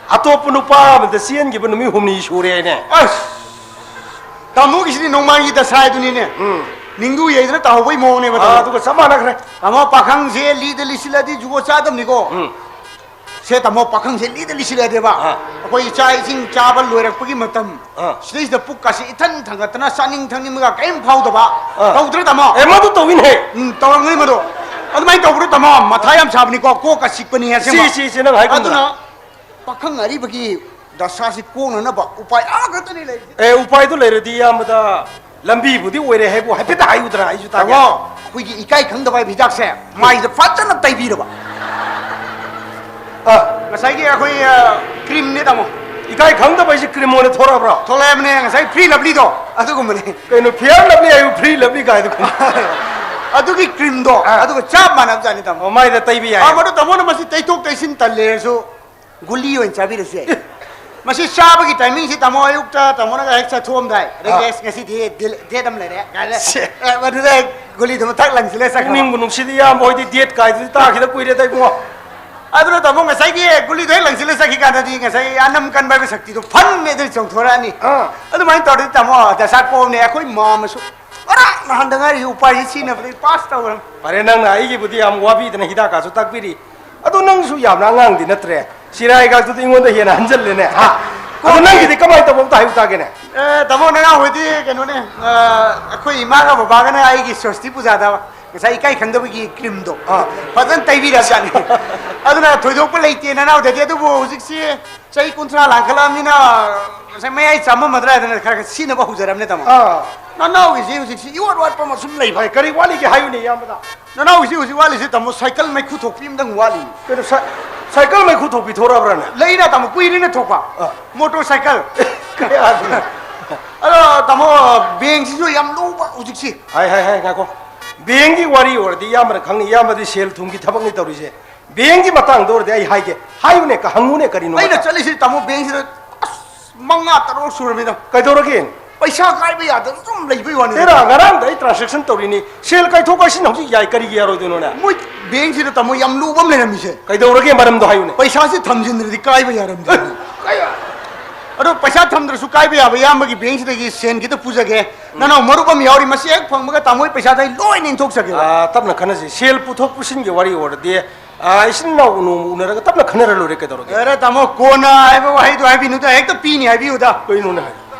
ꯑꯇꯣꯞꯄ ꯅꯨꯄꯥ ꯑꯃꯗ ꯆꯦꯟꯈꯤꯕ ꯅꯨꯃꯤꯠ ꯍꯨꯝꯅꯤ ꯁꯨꯔꯦ ꯍꯥꯏꯅꯦ꯫ ꯑꯁ, ꯇꯥꯃꯣꯒꯤꯁꯤꯗꯤ ꯅꯣꯡꯃꯥꯏꯒꯤ ꯗꯁꯥ ꯍꯥꯏꯗꯨꯅꯤꯅꯦ꯫ ꯎꯝ꯫ ꯅꯤꯡꯗꯨ ꯌꯩꯗꯅ ꯇꯥꯍꯧꯕꯩ ꯃꯑꯣꯡꯅꯦꯕ, ꯑꯥ, ꯇꯥꯃꯣ꯫ ꯑꯗꯨꯒ ꯆꯞ ꯃꯥꯟꯅꯈ꯭ꯔꯦ꯫ ꯇꯥꯃꯣ, ꯄꯥꯈꯪꯁꯦ ꯂꯤꯗ ꯂꯤꯁꯤꯜꯂꯗꯤ ꯖꯨꯒꯣꯠ ꯆꯥꯗꯕꯅꯤꯀꯣ꯫ ꯎꯝ꯫ ꯁꯦ, ꯇꯥꯃꯣ, ꯄꯥꯈꯪꯁꯦ ꯂꯤꯗ ꯂꯤꯁꯤꯜꯂꯛꯑꯗꯤꯕ, ꯑꯥ꯫ ꯑꯩꯈꯣꯏ ꯆꯥꯛ ꯏꯁꯤꯡ ꯆꯥꯕ ꯂꯣꯏꯔꯛꯄꯒꯤ ꯃꯇꯝ, ꯑꯥ꯫ ꯁꯤꯗꯩꯁꯤꯗ ꯄꯨꯛꯀꯁꯦ ꯏꯊꯟ ꯊꯟꯒꯠꯇꯅ ꯆꯥꯅꯤꯡ ꯊꯛꯅꯤꯡꯕꯒ ꯀꯔꯤꯝ ꯐꯥꯎꯗꯕ꯫ ꯑꯥ꯫ ꯇꯧꯗ꯭ꯔꯣ, ꯇꯥꯃꯣ? ꯑꯦ, ꯃꯗꯨ ꯇꯧꯏꯅꯦꯍꯦ꯫ ꯎꯝ, ꯇꯧꯔꯝꯒꯅꯤ ꯃꯗꯨ꯫ ꯑꯗꯨꯃꯥꯏꯅ ꯇꯧꯕ꯭ꯔꯣ, ꯇꯥꯃꯣ? ꯃꯊꯥ ꯌꯥꯝ ꯁꯥꯕꯅꯤꯀꯣ, ꯀꯣꯛꯀ ꯆꯤꯛꯄꯅꯤ ꯑꯁꯦꯡꯕ꯫ ꯁꯤ, ꯁꯤ, ꯁꯤ, ꯅꯪ ꯍꯥꯏꯒꯨꯝꯗꯅ꯫ ꯑꯗꯨꯅ ꯄꯥꯈꯪ ꯑꯔꯤꯕꯒꯤ ꯗꯁꯥꯁꯤ ꯀꯣꯛꯅꯅꯕ ꯎꯄꯥꯏ ꯑꯃꯈꯛꯇꯅꯤ ꯂꯩꯔꯤꯁꯦ꯫ ꯑꯦ, ꯎꯄꯥꯏꯗꯨ ꯂꯩꯔꯗꯤ ꯏꯌꯥꯝꯕꯗ ꯂꯝꯕꯤꯕꯨꯗꯤ ꯑꯣꯏꯔꯦ ꯍꯥꯏꯕꯨ ꯍꯥꯏꯐꯦꯠꯇ ꯍꯥꯏꯌꯨꯗꯅ, ꯑꯩꯁꯨ ꯇꯥꯒꯦ꯫ ꯇꯥꯃꯣ, ꯑꯩꯈꯣꯏꯒꯤ ꯏꯀꯥꯏ ꯈꯪꯗꯕ ꯍꯥꯏꯕ ꯍꯤꯗꯥꯛꯁꯦ ꯃꯥꯏꯗ ꯐꯖꯅ ꯇꯩꯕꯤꯔꯕ꯫ ꯑ꯫ ꯉꯁꯥꯏꯒꯤ ꯑꯩꯈꯣꯏ, ꯑ, creamꯅꯦ, ꯇꯥꯃꯣ꯫ ꯏꯀꯥꯏ ꯈꯪꯗꯕ ꯍꯥꯏꯁꯦ cream ꯑꯣꯏꯅ ꯊꯣꯔꯛꯑꯕ꯭ꯔꯣ? ꯊꯣꯛꯂꯛꯑꯕꯅꯦ, ꯉꯁꯥꯏ Free Lovelyꯗꯣ, ꯑꯗꯨꯒꯨꯝꯕꯅꯦ꯫ ꯀꯩꯅꯣ, Fair Lovely ꯍꯥꯏꯕꯨ Free Lovely ꯀꯥꯏꯗꯣ ꯀꯩꯅꯣ? ꯑꯗꯨꯒꯤ creamꯗꯣ, ꯑꯥ꯫ ꯑꯗꯨꯒ ꯆꯞ ꯃꯥꯟꯅꯕꯖꯥꯠꯅꯤ, ꯇꯥꯃꯣ꯫ ꯑꯣ, ꯃꯥꯏꯗ ꯇꯩꯕ ꯌꯥꯏ꯫ ꯑꯥ, ꯃꯗꯨ ꯇꯥꯃꯣꯅ ꯃꯁꯤ ꯇꯩꯊꯣꯛ ꯇꯩꯁꯤꯟ ꯇꯜꯂꯦꯔꯁꯨ, ꯒꯨꯂꯤ ꯑꯣꯏꯅ ꯆꯥꯕꯤꯔꯁꯨ ꯌꯥꯏ꯫ ꯑꯦ꯫ ꯃꯁꯤ ꯆꯥꯕꯒꯤ timingꯁꯤ, ꯇꯥꯃꯣ, ꯑꯌꯨꯛꯇ ꯇꯥꯃꯣꯅꯒ ꯍꯦꯛ ꯆꯠꯊꯣꯛꯑꯝꯗꯥꯏ, ꯑꯗꯒꯤ, ꯑꯥ꯫ "ꯑꯁ, ꯉꯁꯤꯗꯤ ꯗꯤꯜ-, date ꯑꯃ ꯂꯩꯔꯦ" ꯀꯥꯏꯅ, ꯁꯦ꯫ ꯑꯦ, ꯃꯗꯨꯗ ꯍꯦꯛ ꯒꯨꯂꯤꯗꯨꯃ ꯊꯛ ꯂꯪꯁꯤꯜꯂꯦ ꯆꯠꯈ꯭ꯔꯕ꯫ ꯄꯨꯛꯅꯤꯡꯕꯨ ꯅꯨꯡꯁꯤꯗ, ꯏꯌꯥꯝꯕ ꯍꯣꯏꯗꯤ date ꯀꯥꯏꯗꯨꯗꯤ ꯇꯥꯈꯤꯗ ꯀꯨꯏꯔꯦꯗ ꯏꯕꯨꯡꯉꯣ꯫ ꯑꯗꯨꯅ, ꯇꯥꯃꯣ, ꯉꯁꯥꯏꯒꯤ ꯒꯨꯂꯤꯗꯣ ꯍꯦꯛ ꯂꯪꯁꯤꯜꯂ ꯆꯠꯈꯤ ꯀꯥꯟꯗꯗꯤ ꯉꯁꯥꯏ ꯑꯅꯝ ꯀꯟꯕ ꯍꯥꯏꯕ ꯁꯛꯇꯤꯗꯣ ꯐꯟ ꯑꯗꯨ ꯆꯣꯡꯊꯣꯔꯛꯑꯅꯤ꯫ ꯑꯥ꯫ ꯑꯗꯨꯃꯥꯏꯅ ꯇꯧꯔꯗꯤ, ꯇꯥꯃꯣ, ꯗꯁꯥ ꯀꯣꯝꯅꯦ꯫ ꯑꯩꯈꯣꯏ ꯃꯥꯝꯃꯁꯨ ꯉꯔꯥꯡ ꯅꯍꯥꯟꯗ ꯉꯥꯏꯔꯤ ꯎꯄꯥꯏꯁꯤ ꯁꯤꯖꯤꯟꯅꯕꯗꯒꯤ pass ꯇꯧꯔꯝ꯫ ꯐꯔꯦ, ꯅꯪꯅ ꯑꯩꯒꯤꯕꯨꯗꯤ ꯌꯥꯝ ꯋꯥꯕꯤꯗꯅ ꯍꯤꯗꯥꯛ ꯀꯥꯁꯨ ꯇꯥꯛꯄꯤꯔꯤ꯫ ꯑꯗꯣ ꯅꯪꯁꯨ ꯌꯥꯝꯅ ꯑꯉꯥꯡꯗꯤ ꯅꯠꯇ꯭ꯔꯦ꯫ ꯆꯤꯔꯥꯏꯒꯥꯛꯇꯨꯗꯤ ꯑꯩꯉꯣꯟꯗ ꯍꯦꯟꯅ ꯍꯟꯖꯜꯂꯦꯅꯦ꯫ ꯍꯥ? ꯑꯗꯣ ꯀꯣꯛꯀꯤ ꯅꯪꯒꯤꯗꯤ ꯀꯃꯥꯏꯅ ꯇꯧꯕ ꯑꯝꯇ ꯍꯥꯏꯌꯨ ꯇꯥꯒꯦꯅꯦ꯫ ꯑꯦ, ꯇꯥꯃꯣ, ꯅꯅꯥꯎ ꯍꯣꯏꯗꯤ ꯀꯩꯅꯣꯅꯦ, ꯑ, ꯑꯩꯈꯣꯏ ꯏꯃꯥꯒ ꯕꯕꯥꯒꯅ ꯑꯩꯒꯤ ꯁ꯭ꯋꯁꯇꯤ ꯄꯨꯖꯥꯗ ꯉꯁꯥꯏ ꯏꯀꯥꯏ ꯈꯪꯗꯕꯒꯤ creamꯗꯣ ꯑꯥ꯫ ꯐꯖꯅ ꯇꯩꯕꯤꯔꯕꯖꯥꯠꯅꯤ꯫ ꯑꯗꯨꯅ ꯊꯣꯏꯗꯣꯛꯄ ꯂꯩꯇꯦ ꯅꯅꯥꯎꯗꯗꯤ꯫ ꯑꯗꯨꯕꯨ ꯍꯧꯖꯤꯛꯁꯤ ꯆꯍꯤ ꯀꯨꯟꯊ꯭ꯔꯥ ꯂꯥꯟꯈꯠꯂꯛꯑꯕꯅꯤꯅ ꯉꯁꯥꯏ ꯃꯌꯥꯏ ꯆꯥꯃꯝꯃꯗ꯭ꯔꯥ ꯍꯥꯏꯗꯅ ꯈꯔ ꯈꯔ ꯁꯤꯖꯤꯟꯅꯕ ꯍꯧꯖꯔꯕꯅꯦ, ꯇꯥꯃꯣ꯫ ꯑꯥ꯫ ꯅꯅꯥꯎꯒꯤꯁꯤ ꯍꯧꯖꯤꯛꯁꯤ ꯏꯋꯥꯠ ꯋꯥꯠꯄ ꯑꯃ ꯁꯨꯝ ꯂꯩꯕ꯫ ꯍꯣꯏ, ꯀꯔꯤ ꯋꯥꯠꯂꯤꯒꯦ ꯍꯥꯏꯌꯨꯅꯦ, ꯏꯌꯥꯝꯕꯗ꯫ ꯅꯅꯥꯎꯒꯤꯁꯤ ꯍꯧꯖꯤꯛ ꯋꯥꯠꯂꯤꯁꯤ, ꯇꯥꯃꯣ, ꯁꯥꯏꯀꯜ ꯃꯩꯈꯨ ꯊꯣꯛꯄꯤ ꯑꯝꯗꯪ ꯋꯥꯠꯂꯤ꯫ ꯀꯩꯅꯣ, ꯁꯥꯏ-, ꯁꯥꯏꯀꯜ ꯃꯩꯈꯨ ꯊꯣꯛꯄꯤ ꯊꯣꯔꯛꯑꯕ꯭ꯔꯥꯅꯦ? ꯂꯩꯅ, ꯇꯥꯃꯣ, ꯀꯨꯏꯔꯦꯅ ꯊꯣꯛꯄ꯫ ꯑꯥ꯫ Motorcycle. ꯀꯌꯥꯗꯅꯣ? ꯑꯗꯣ, ꯇꯥꯃꯣ, ꯕꯦꯡꯁꯤꯁꯨ ꯌꯥꯝ ꯂꯨꯕ ꯍꯧꯖꯤꯛꯁꯤ꯫ ꯍꯥꯏ, ꯍꯥꯏ, ꯍꯥꯏ, ꯉꯥꯏꯈꯣ꯫ ꯕꯦꯡꯒꯤ ꯋꯥꯔꯤ ꯑꯣꯏꯔꯗꯤ ꯏꯌꯥꯝꯕꯅ ꯈꯪꯅꯤ, ꯏꯌꯥꯝꯕꯗꯤ ꯁꯦꯜ ꯊꯨꯝꯒꯤ ꯊꯕꯛꯅꯤ ꯇꯧꯔꯤꯁꯦ꯫ ꯕꯦꯡꯒꯤ ꯃꯇꯥꯡꯗ ꯑꯣꯏꯔꯗꯤ ꯑꯩ ꯍꯥꯏꯒꯦ꯫ ꯍꯥꯏꯌꯨꯅꯦ, ꯀ-, ꯍꯪꯉꯨꯅꯦ, ꯀꯔꯤꯅꯣ ꯑꯩꯅ ꯃꯇꯥꯡ? ꯆꯠꯂꯤꯁꯤ ꯇꯥꯃꯣ, ꯕꯦꯡꯁꯤꯗ ꯑꯁ ꯃꯉꯥ ꯇꯔꯨꯛ ꯁꯨꯔꯃꯤꯗ꯫ ꯀꯩꯗꯧꯔꯒꯦ? ꯄꯩꯁꯥ ꯀꯥꯏꯕ ꯌꯥꯗꯅ ꯑꯗꯨꯝ ꯂꯩꯕꯩ ꯋꯥꯅꯤ꯫ ꯇꯦꯔꯥ, ꯉꯔꯥꯡꯗ ꯑꯩ ꯇ꯭ꯔꯥꯟꯖꯦꯛꯁꯟ ꯇꯧꯔꯤꯅꯤ꯫ ꯁꯦꯜ ꯀꯥꯏꯊꯣꯛ ꯀꯥꯏꯁꯤꯟ ꯍꯧꯖꯤꯛ ꯌꯥꯏ, ꯀꯔꯤꯒꯤ ꯌꯥꯔꯣꯏꯗꯣꯏꯅꯣꯅꯦ? ꯃꯣꯏ ꯕꯦꯡꯁꯤꯗ ꯇꯥꯃꯣ ꯌꯥꯝ ꯂꯨꯕ ꯑꯃ ꯂꯩꯔꯝꯃꯤꯁꯦ꯫ ꯀꯩꯗꯧꯔꯒꯦ, ꯃꯔꯝꯗꯣ ꯍꯥꯏꯌꯨꯅꯦ꯫ ꯄꯩꯁꯥꯁꯤ ꯊꯝꯖꯤꯟꯗ꯭ꯔꯗꯤ ꯀꯥꯏꯕ ꯌꯥꯔꯝꯗꯦ꯫ ꯑꯗꯣ ꯄꯩꯁꯥ ꯊꯝꯗ꯭ꯔꯁꯨ ꯀꯥꯏꯕ ꯌꯥꯕ ꯏꯌꯥꯝꯕꯒꯤ ꯕꯦꯡꯁꯤꯗꯒꯤ ꯁꯦꯟ ꯈꯤꯇ ꯄꯨꯖꯒꯦ꯫ ꯅꯅꯥꯎ ꯃꯔꯨꯞ ꯑꯃ ꯌꯥꯎꯔꯤ, ꯃꯁꯤ ꯍꯦꯛ ꯐꯪꯕꯒ ꯇꯥꯃꯣ ꯑꯩ ꯄꯩꯁꯥꯗꯣ ꯑꯩ ꯂꯣꯏꯅ ꯏꯟꯊꯣꯛꯆꯒꯦꯕ꯫ ꯑꯥ, ꯇꯞꯅ ꯈꯟꯅꯁꯤ꯫ ꯁꯦꯜ ꯄꯨꯊꯣꯛ ꯄꯨꯁꯤꯟꯒꯤ ꯋꯥꯔꯤ ꯑꯣꯏꯔꯗꯤ, ꯑꯥ, ꯏꯆꯤꯟ ꯏꯅꯥꯎ ꯅꯣꯡꯃ ꯎꯅꯔꯒ ꯇꯞꯅ ꯈꯟꯅꯔ ꯂꯣꯏꯔꯦ, ꯀꯩꯗꯧꯔꯒꯦ? ꯌꯥꯔꯦ ꯇꯥꯃꯣ, ꯀꯣꯟꯅ ꯍꯥꯏꯕ ꯋꯥꯍꯩꯗꯣ ꯍꯥꯏꯕꯤꯅꯨꯗ, ꯍꯦꯛꯇ ꯄꯤꯅꯤ ꯍꯥꯏꯕꯤꯌꯨꯗ꯫ ꯀꯩꯅꯣꯅꯦ ꯍꯥꯏ?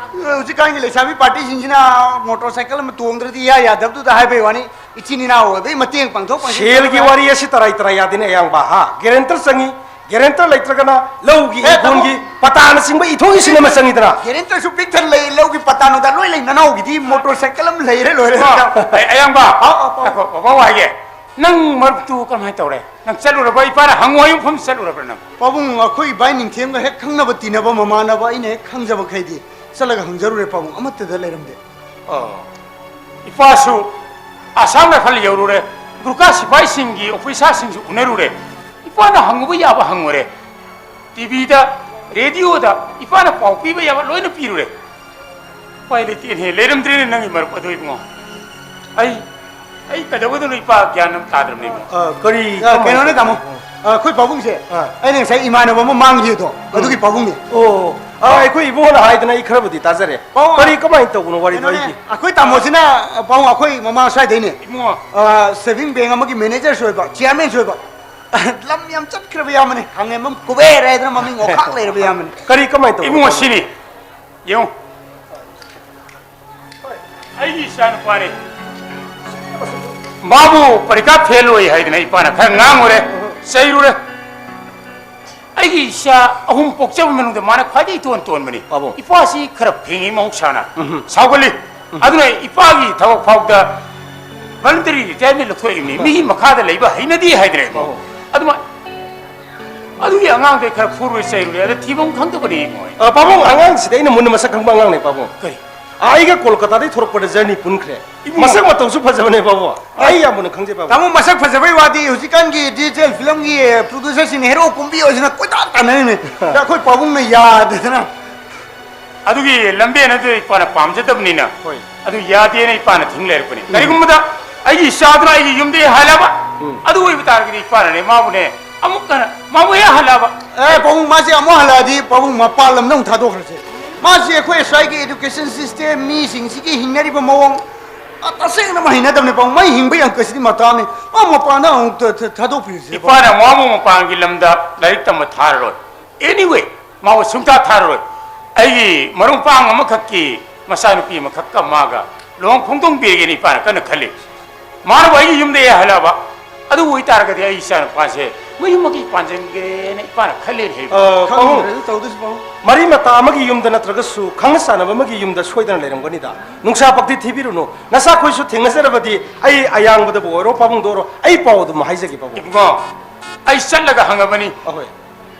ꯍꯧꯖꯤꯛꯀꯥꯟꯒꯤ ꯂꯩꯁꯥꯕꯤ ꯄꯥꯔꯇꯤꯁꯤꯡꯁꯤꯅ ꯃꯣꯇꯣꯔ ꯁꯥꯏꯀꯜ ꯑꯃ ꯇꯣꯡꯗ꯭ꯔꯗꯤ ꯏꯌꯥ ꯌꯥꯗꯕꯗꯨꯗ ꯍꯥꯏꯕꯩ ꯋꯥꯅꯤ꯫ ꯏꯆꯤꯟ ꯏꯅꯥꯎ ꯑꯣꯏꯕꯩ ꯃꯇꯦꯡ ꯄꯥꯡꯊꯣꯛ ꯄꯥꯡꯁꯤꯟ ꯁꯦꯜꯒꯤ ꯇꯧꯔꯒ ꯋꯥꯔꯤ ꯑꯁꯤ ꯇꯔꯥꯏ ꯇꯔꯥꯏ ꯌꯥꯗꯦꯅꯦ, ꯑꯌꯥꯝꯕ, ꯍꯥ? ꯒꯦꯔꯦꯟꯇꯔ ꯆꯪꯉꯤ, ꯒꯦꯔꯦꯟꯇꯔ ꯂꯩꯇ꯭ꯔꯒꯅ ꯂꯧꯒꯤ ꯑꯦ, ꯏꯪꯈꯣꯜꯒꯤ ꯇꯥꯃꯣ꯫ ꯄꯇꯥꯅꯆꯤꯡꯕ ꯏꯊꯣꯛ ꯏꯁꯤꯟ ꯑꯃ ꯆꯪꯉꯤꯗꯅ꯫ ꯒꯦꯔꯦꯟꯇꯔꯁꯨ ꯄꯤꯛ ꯊꯟ ꯂꯩ, ꯂꯧꯒꯤ ꯄꯇꯥ ꯅꯨꯡꯇꯥ ꯂꯣꯏ ꯂꯩ, ꯅꯅꯥꯎꯒꯤꯗꯤ ꯃꯣꯇꯣꯔ ꯁꯥꯏꯀꯜ ꯑꯃ ꯂꯩꯔꯦ ꯂꯣꯏꯔꯦ꯫ ꯑꯣ, ꯑꯩ, ꯑꯌꯥꯝꯕ, ꯍꯥꯎ, ꯍꯥꯎ, ꯍꯥꯎ꯫ ꯉꯥꯏꯈꯣ, ꯕꯕꯥ ꯍꯥꯏꯒꯦ, ꯅꯪ ꯃꯔꯨꯞꯇꯨ ꯀꯃꯥꯏꯅ ꯇꯧꯔꯦ? ꯅꯪ ꯆꯠꯂꯨꯔꯕ? ꯏꯄꯥꯅ ꯍꯪꯉꯨ ꯍꯥꯏꯕ ꯃꯐꯝ ꯆꯠꯂꯨꯔꯕ꯭ꯔꯥ ꯅꯪ? ꯄꯥꯕꯨꯡ, ꯑꯩꯈꯣꯏ ꯏꯕꯥꯏ ꯅꯤꯡꯊꯦꯝꯒ ꯍꯦꯛ ꯈꯪꯅꯕ ꯇꯤꯟꯅꯕ ꯃꯃꯥꯟꯅꯕ ꯑꯩꯅ ꯍꯦꯛ ꯈꯪꯖꯕ ꯈꯩꯗꯤ ꯆꯠꯂꯒ ꯍꯪꯖꯔꯨꯔꯦ ꯄꯥꯕꯨꯡ, ꯑꯃꯠꯇꯗ ꯂꯩꯔꯝꯗꯦ꯫ ꯑꯣ, ꯏꯄꯥꯁꯨ ꯑꯁꯥꯝ ꯔꯥꯏꯐꯜ ꯌꯧꯔꯨꯔꯦ, ꯒꯨꯔꯈꯥ ꯁꯤꯐꯥꯏꯁꯤꯡꯒꯤ ꯑꯣꯐꯤꯁꯥꯔꯁꯤꯡꯁꯨ ꯎꯅꯔꯨꯔꯦ, ꯏꯄꯥꯅ ꯍꯪꯉꯨꯕ ꯌꯥꯕ ꯍꯪꯉꯨꯔꯦ, ꯇꯤꯚꯤꯗ, ꯔꯦꯗꯤꯑꯣꯗ ꯏꯄꯥꯅ ꯄꯥꯎ ꯄꯤꯕ ꯌꯥꯕ ꯂꯣꯏꯅ ꯄꯤꯔꯨꯔꯦ꯫ ꯎꯄꯥꯏ ꯂꯩꯇꯦꯅꯦ, ꯂꯩꯔꯝꯗ꯭ꯔꯦꯅꯦ ꯅꯪꯒꯤ ꯃꯔꯨꯞ ꯑꯗꯣ ꯏꯕꯨꯡꯉꯣ꯫ ꯑꯩ, ꯑꯩ ꯀꯩꯗꯧꯒꯗꯣꯏꯅꯣ ꯏꯄꯥ, ꯒ꯭ꯌꯥꯟ ꯑꯃ ꯇꯥꯗ꯭ꯔꯕꯅꯦ ꯏꯕꯨꯡꯉꯣ꯫ ꯑ, ꯀꯔꯤ, ꯑ, ꯀꯃꯥꯏꯅ ꯀꯩꯅꯣꯅꯦ ꯇꯥꯃꯣ, ꯇꯧꯕꯅꯣ? ꯑ, ꯑꯩꯈꯣꯏ ꯄꯥꯕꯨꯡꯁꯦ, ꯑꯥ꯫ ꯑꯩꯅ ꯉꯁꯥꯏ ꯏꯃꯥꯟꯅꯕ ꯑꯃ ꯃꯥꯡꯈꯤꯕꯗꯣ, ꯑꯗꯨꯒꯤ ꯄꯥꯕꯨꯡꯅꯦ꯫ ꯑꯣ, ꯑ, ꯑꯩꯈꯣꯏ ꯏꯕꯨꯡꯉꯣꯅ ꯍꯥꯏꯗꯅ ꯑꯩ ꯈꯔꯕꯨꯗꯤ ꯇꯥꯖꯔꯦ꯫ ꯄꯥꯕꯨꯡ, ꯀꯔꯤ, ꯀꯃꯥꯏꯅ ꯇꯧꯕꯅꯣ ꯋꯥꯔꯤꯗꯣ? ꯀꯩꯅꯣꯅꯦ, ꯑꯩꯒꯤ ꯑꯩꯈꯣꯏ ꯇꯥꯃꯣꯁꯤꯅ, ꯑ, ꯄꯥꯕꯨꯡ, ꯑꯩꯈꯣꯏ ꯃꯃꯥꯡ ꯁ꯭ꯋꯥꯏꯗꯩꯅꯦ꯫ ꯏꯕꯨꯡꯉꯣ꯫ ꯑ, ꯁꯦꯚꯤꯡ ꯕꯦꯡ ꯑꯃꯒꯤ ꯃꯦꯅꯦꯖꯔꯁꯨ ꯑꯣꯏꯕ, ꯆꯤꯌꯥꯔꯃꯦꯟꯁꯨ ꯑꯣꯏꯕ꯫ ꯂꯝ ꯌꯥꯝ ꯆꯠꯈ꯭ꯔꯕ ꯌꯥꯝꯕꯅꯦ, ꯈꯥꯡꯉꯦꯝꯕꯝ ꯀꯨꯕꯦꯔ ꯍꯥꯏꯗꯅ ꯃꯃꯤꯡ ꯑꯣꯈꯥꯛ ꯂꯩꯔꯕ ꯌꯥꯝꯕꯅꯦ꯫ ꯀꯔꯤ, ꯀꯃꯥꯏꯅ ꯇꯧꯕꯅꯣ? ꯏꯕꯨꯡꯉꯣ, ꯁꯤꯅꯤ꯫ ꯌꯦꯡꯉꯨ꯫ ꯑꯩꯒꯤ ꯏꯆꯥ ꯅꯨꯄꯥꯅꯤ꯫ ꯃꯥꯕꯨ ꯄꯔꯤꯈꯥ ꯐꯦꯜ ꯑꯣꯏ ꯍꯥꯏꯗꯅ ꯏꯄꯥꯅ ꯈꯔ ꯉꯥꯡꯉꯨꯔꯦ, ꯆꯩꯔꯨꯔꯦ꯫ ꯑꯩꯒꯤ ꯏꯆꯥ ꯑꯍꯨꯝ ꯄꯣꯛꯆꯕ ꯃꯅꯨꯡꯗ ꯃꯥꯅ ꯈ꯭ꯋꯥꯏꯗꯒꯤ ꯏꯇꯣꯟ ꯇꯣꯟꯕꯅꯤ꯫ ꯄꯥꯕꯨꯡ꯫ ꯏꯄꯥꯁꯤ ꯈꯔ ꯐꯤꯡꯉꯤ ꯃꯍꯧꯁꯥꯅ꯫ ꯎꯝꯍꯨꯝ꯫ ꯁꯥꯎꯒꯜꯂꯤ꯫ ꯎꯝ꯫ ꯑꯗꯨꯅ ꯏꯄꯥꯒꯤ ꯊꯕꯛ ꯐꯥꯎꯗ voluntary retirement ꯂꯧꯊꯣꯛꯏꯕꯅꯤ꯫ ꯃꯤꯒꯤ ꯃꯈꯥꯗ ꯂꯩꯕ ꯍꯩꯅꯗꯦ ꯍꯥꯏꯗꯅ ꯏꯕꯨꯡꯉꯣ꯫ ꯑꯣ꯫ ꯑꯗꯨꯃꯥꯏ-, ꯑꯗꯨꯒꯤ ꯑꯉꯥꯡꯗꯣ ꯈꯔ ꯐꯨꯔꯨꯔꯦ ꯆꯩꯔꯨꯔꯦ, ꯑꯗ ꯊꯤꯐꯝ ꯈꯪꯗꯕꯅꯤ ꯏꯕꯨꯡꯉꯣ꯫ ꯑ, ꯄꯥꯕꯨꯡ, ꯑꯉꯥꯡꯁꯤꯗꯤ ꯑꯩꯅ ꯃꯨꯟꯅ ꯃꯁꯛ ꯈꯪꯕ ꯑꯉꯥꯡꯅꯦ, ꯄꯥꯕꯨꯡ꯫ ꯀꯔꯤ? ꯑꯩꯒ ꯀꯣꯜꯀꯇꯥꯗꯒꯤ ꯊꯣꯔꯛꯄꯗ ꯖꯔꯅꯤ ꯄꯨꯟꯈ꯭ꯔꯦ꯫ ꯏꯕꯨꯡꯉꯣ꯫ ꯃꯁꯛ ꯃꯇꯧꯁꯨ ꯐꯖꯕꯅꯦ ꯄꯥꯕꯨꯡ꯫ ꯑꯩ ꯌꯥꯝ ꯃꯨꯟꯅ ꯈꯪꯖꯩ ꯄꯥꯕꯨꯡ꯫ ꯇꯥꯃꯣ, ꯃꯁꯛ ꯐꯖꯕꯩ ꯋꯥꯗꯤ ꯍꯧꯖꯤꯛꯀꯥꯟꯒꯤ ꯗꯤꯖꯤꯇꯦꯜ ꯐꯤꯂꯝꯒꯤ ꯄ꯭ꯔꯣꯗ꯭ꯌꯨꯁꯔꯁꯤꯡꯅ ꯍꯦꯔꯣ ꯀꯨꯝꯕꯤꯌꯣꯁꯤꯅ ꯀꯣꯏꯇꯥꯟ ꯇꯥꯟꯅꯔꯤꯅꯦ꯫ ꯑꯗ ꯑꯩꯈꯣꯏ ꯄꯥꯕꯨꯡꯅ ꯌꯥꯗꯗꯅ꯫ ꯑꯗꯨꯒꯤ ꯂꯝꯕꯦꯟ ꯑꯗꯨ ꯏꯄꯥꯅ ꯄꯥꯝꯖꯗꯕꯅꯤꯅ꯫ ꯍꯣꯏ꯫ ꯑꯗꯨ ꯌꯥꯗꯦꯅ ꯏꯄꯥꯅ ꯊꯤꯡ ꯂꯩꯔꯛꯄꯅꯤ꯫ ꯎꯝ꯫ ꯀꯔꯤꯒꯨꯝꯕꯗ ꯑꯩꯒꯤ ꯏꯆꯥꯗꯨꯅ ꯑꯩꯒꯤ ꯌꯨꯝꯗꯒꯤ ꯍꯜꯂꯕ, ꯎꯝ꯫ ꯑꯗꯨ ꯑꯣꯏꯕ ꯇꯥꯔꯒꯗꯤ ꯏꯄꯥꯅꯅꯦ ꯃꯥꯕꯨꯅꯦ ꯑꯃꯨꯛ ꯍꯟꯅ, ꯃꯥꯕꯨ ꯍꯦꯛ ꯍꯜꯂꯛꯑꯕ꯫ ꯑꯦ, ꯄꯥꯕꯨꯡ, ꯃꯥꯁꯦ ꯑꯃꯨꯛ ꯍꯜꯂꯛꯑꯗꯤ ꯄꯥꯕꯨꯡ ꯃꯄꯥꯟ ꯂꯝꯗ ꯑꯃꯨꯛ ꯊꯥꯗꯣꯛꯈ꯭ꯔꯁꯦ꯫ ꯃꯥꯁꯦ ꯑꯩꯈꯣꯏ ꯁ꯭ꯋꯥꯏꯒꯤ education system, ꯃꯤꯁꯤꯡꯁꯤꯒꯤ ꯍꯤꯡꯅꯔꯤꯕ ꯃꯑꯣꯡ, ꯑ, ꯇꯁꯦꯡꯅ ꯑꯃ ꯍꯩꯅꯗꯕꯅꯦ ꯄꯥꯕꯨꯡ꯫ ꯃꯩ ꯍꯤꯡꯕ ꯌꯥꯝ ꯀꯩꯁꯤꯗꯤ ꯃꯇꯥꯅꯤ꯫ ꯃꯥ ꯃꯄꯥꯟꯗ ꯑꯃꯨꯛ ꯊ-, ꯊ-, ꯊꯥꯗꯣꯛꯄꯤꯔꯁꯦ ꯄꯥꯕꯨꯡ꯫ ꯏꯄꯥꯅ ꯃꯥꯕꯨ ꯃꯄꯥꯟꯒꯤ ꯂꯝꯗ ꯂꯥꯏꯔꯤꯛ ꯇꯝꯕ ꯊꯥꯔꯔꯣꯏ꯫ Anyway, ꯃꯥꯕꯨ ꯁꯨꯡꯊꯥ ꯊꯥꯔꯔꯣꯏ꯫ ꯑꯩꯒꯤ ꯃꯔꯨꯞ ꯃꯄꯥꯡ ꯑꯃꯈꯛꯀꯤ ꯃꯆꯥꯅꯨꯄꯤ ꯑꯃꯈꯛꯀ ꯃꯥꯒ ꯂꯨꯍꯣꯡ ꯈꯣꯡꯗꯣꯡꯕꯤꯔꯒꯦꯅ ꯏꯄꯥꯅ ꯀꯟꯅ ꯈꯜꯂꯤ꯫ ꯃꯥꯅꯕꯨ ꯑꯩꯒꯤ ꯌꯨꯝꯗ ꯍꯦꯛ ꯍꯜꯂꯛꯑꯕ, ꯑꯗꯨ ꯑꯣꯏꯇꯥꯔꯒꯗꯤ ꯑꯩ ꯏꯆꯥꯅꯨꯄꯥꯁꯦ ꯃꯌꯨꯝ ꯑꯃꯒꯤ ꯄꯥꯟꯁꯤꯟꯒꯦꯅ ꯏꯄꯥꯅ ꯈꯜꯂꯦꯅ ꯍꯦꯛ꯫ ꯑ, ꯄꯥꯕꯨꯡ, ꯈꯪꯗ꯭ꯔꯦꯗ ꯇꯧꯗꯣꯏꯁꯤ ꯄꯥꯕꯨꯡ꯫ ꯃꯔꯤ ꯃꯇꯥ ꯑꯃꯒꯤ ꯌꯨꯝꯗ ꯅꯠꯇ꯭ꯔꯒꯁꯨ ꯈꯪꯅ ꯆꯥꯟꯅꯕ ꯑꯃꯒꯤ ꯌꯨꯝꯗ ꯁꯣꯏꯗꯅ ꯂꯩꯔꯝꯒꯅꯤꯗ꯫ ꯅꯨꯡꯁꯥ ꯄꯛꯇꯤ ꯊꯤꯕꯤꯔꯨꯅꯨ꯫ ꯅꯆꯥꯈꯣꯏꯁꯨ ꯊꯦꯡꯅꯖꯔꯕꯗꯤ ꯑꯩ ꯑꯌꯥꯡꯕꯗꯕꯨ ꯑꯣꯏꯔꯣ ꯄꯥꯕꯨꯡꯗ ꯑꯣꯏꯔꯣ ꯑꯩ ꯄꯥꯎ ꯑꯗꯨꯝ ꯍꯥꯏꯖꯒꯦ ꯄꯥꯕꯨꯡ꯫ ꯏꯕꯨꯡꯉꯣ, ꯑꯩ ꯆꯠꯂꯒ ꯍꯪꯉꯕꯅꯤ꯫ ꯑꯍꯣꯏ꯫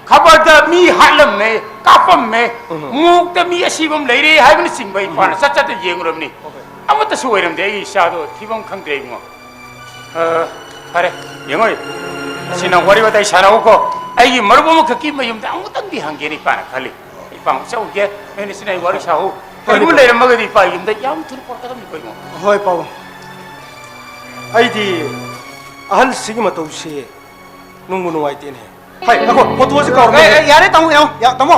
ꯈꯕꯔꯗ ꯃꯤ ꯍꯥꯠꯂꯝꯃꯦ, ꯀꯥꯞꯄꯝꯃꯦ, ꯎꯝ꯫ ꯃꯣꯛꯇ ꯃꯤ ꯑꯁꯤꯕ ꯑꯃ ꯂꯩꯔꯦ ꯍꯥꯏꯕꯅꯆꯤꯡꯕ ꯏꯄꯥꯅ ꯎꯝ꯫ ꯆꯠ ꯆꯠꯇ ꯌꯦꯡꯉꯨꯔꯕꯅꯤ꯫ ꯍꯣꯏ꯫ ꯑꯃꯠꯇꯁꯨ ꯑꯣꯏꯔꯝꯗꯦ꯫ ꯑꯩꯒꯤ ꯏꯆꯥꯗꯣ ꯊꯤꯐꯝ ꯈꯪꯗ꯭ꯔꯦ ꯏꯕꯨꯡꯉꯣ꯫ ꯑ, ꯐꯔꯦ, ꯌꯦꯡꯉꯣ, ꯑꯁꯤ ꯅꯪ ꯋꯥꯔꯤ ꯋꯥꯇꯥꯏ ꯁꯥꯟꯅꯧꯀꯣ꯫ ꯑꯩꯒꯤ ꯃꯔꯨꯞ ꯑꯃꯈꯛꯀꯤ ꯃꯌꯨꯝꯗ ꯑꯃꯨꯛꯇꯪꯗꯤ ꯍꯪꯒꯦꯅ ꯏꯄꯥꯅ ꯈꯜꯂꯤ꯫ ꯏꯄꯥ ꯑꯃꯨꯛ ꯆꯠꯂꯨꯒꯦ, ꯅꯣꯏꯅ ꯁꯤꯅ ꯑꯩ ꯋꯥꯔꯤ ꯁꯥꯍꯧ꯫ ꯍꯣꯏ, ꯀꯔꯤꯒꯨꯝꯕ ꯍꯣꯏ꯫ ꯂꯩꯔꯝꯃꯒꯗꯤ ꯏꯄꯥ ꯌꯨꯝꯗ ꯌꯥꯝ ꯊꯨꯅ ꯄꯨꯔꯛꯀꯗꯕꯅꯤꯀꯣ ꯏꯕꯨꯡꯉꯣ꯫ ꯍꯣꯏ, ꯄꯥꯕꯨꯡ꯫ ꯑꯩꯗꯤ ꯑꯍꯜꯁꯤꯒꯤ ꯃꯇꯧꯁꯤ ꯅꯨꯡꯕꯨ ꯅꯨꯡꯉꯥꯏꯇꯦꯅꯦ꯫ ꯍꯥꯏ, ꯉꯥꯏꯈꯣ, ꯐꯣꯇꯣꯁꯤ ꯀꯥꯎꯔꯝꯃꯦ꯫ ꯑꯦ, ꯑꯦ, ꯌꯥꯔꯦ, ꯇꯥꯃꯣ, ꯌꯥ-, ꯇꯥꯃꯣ꯫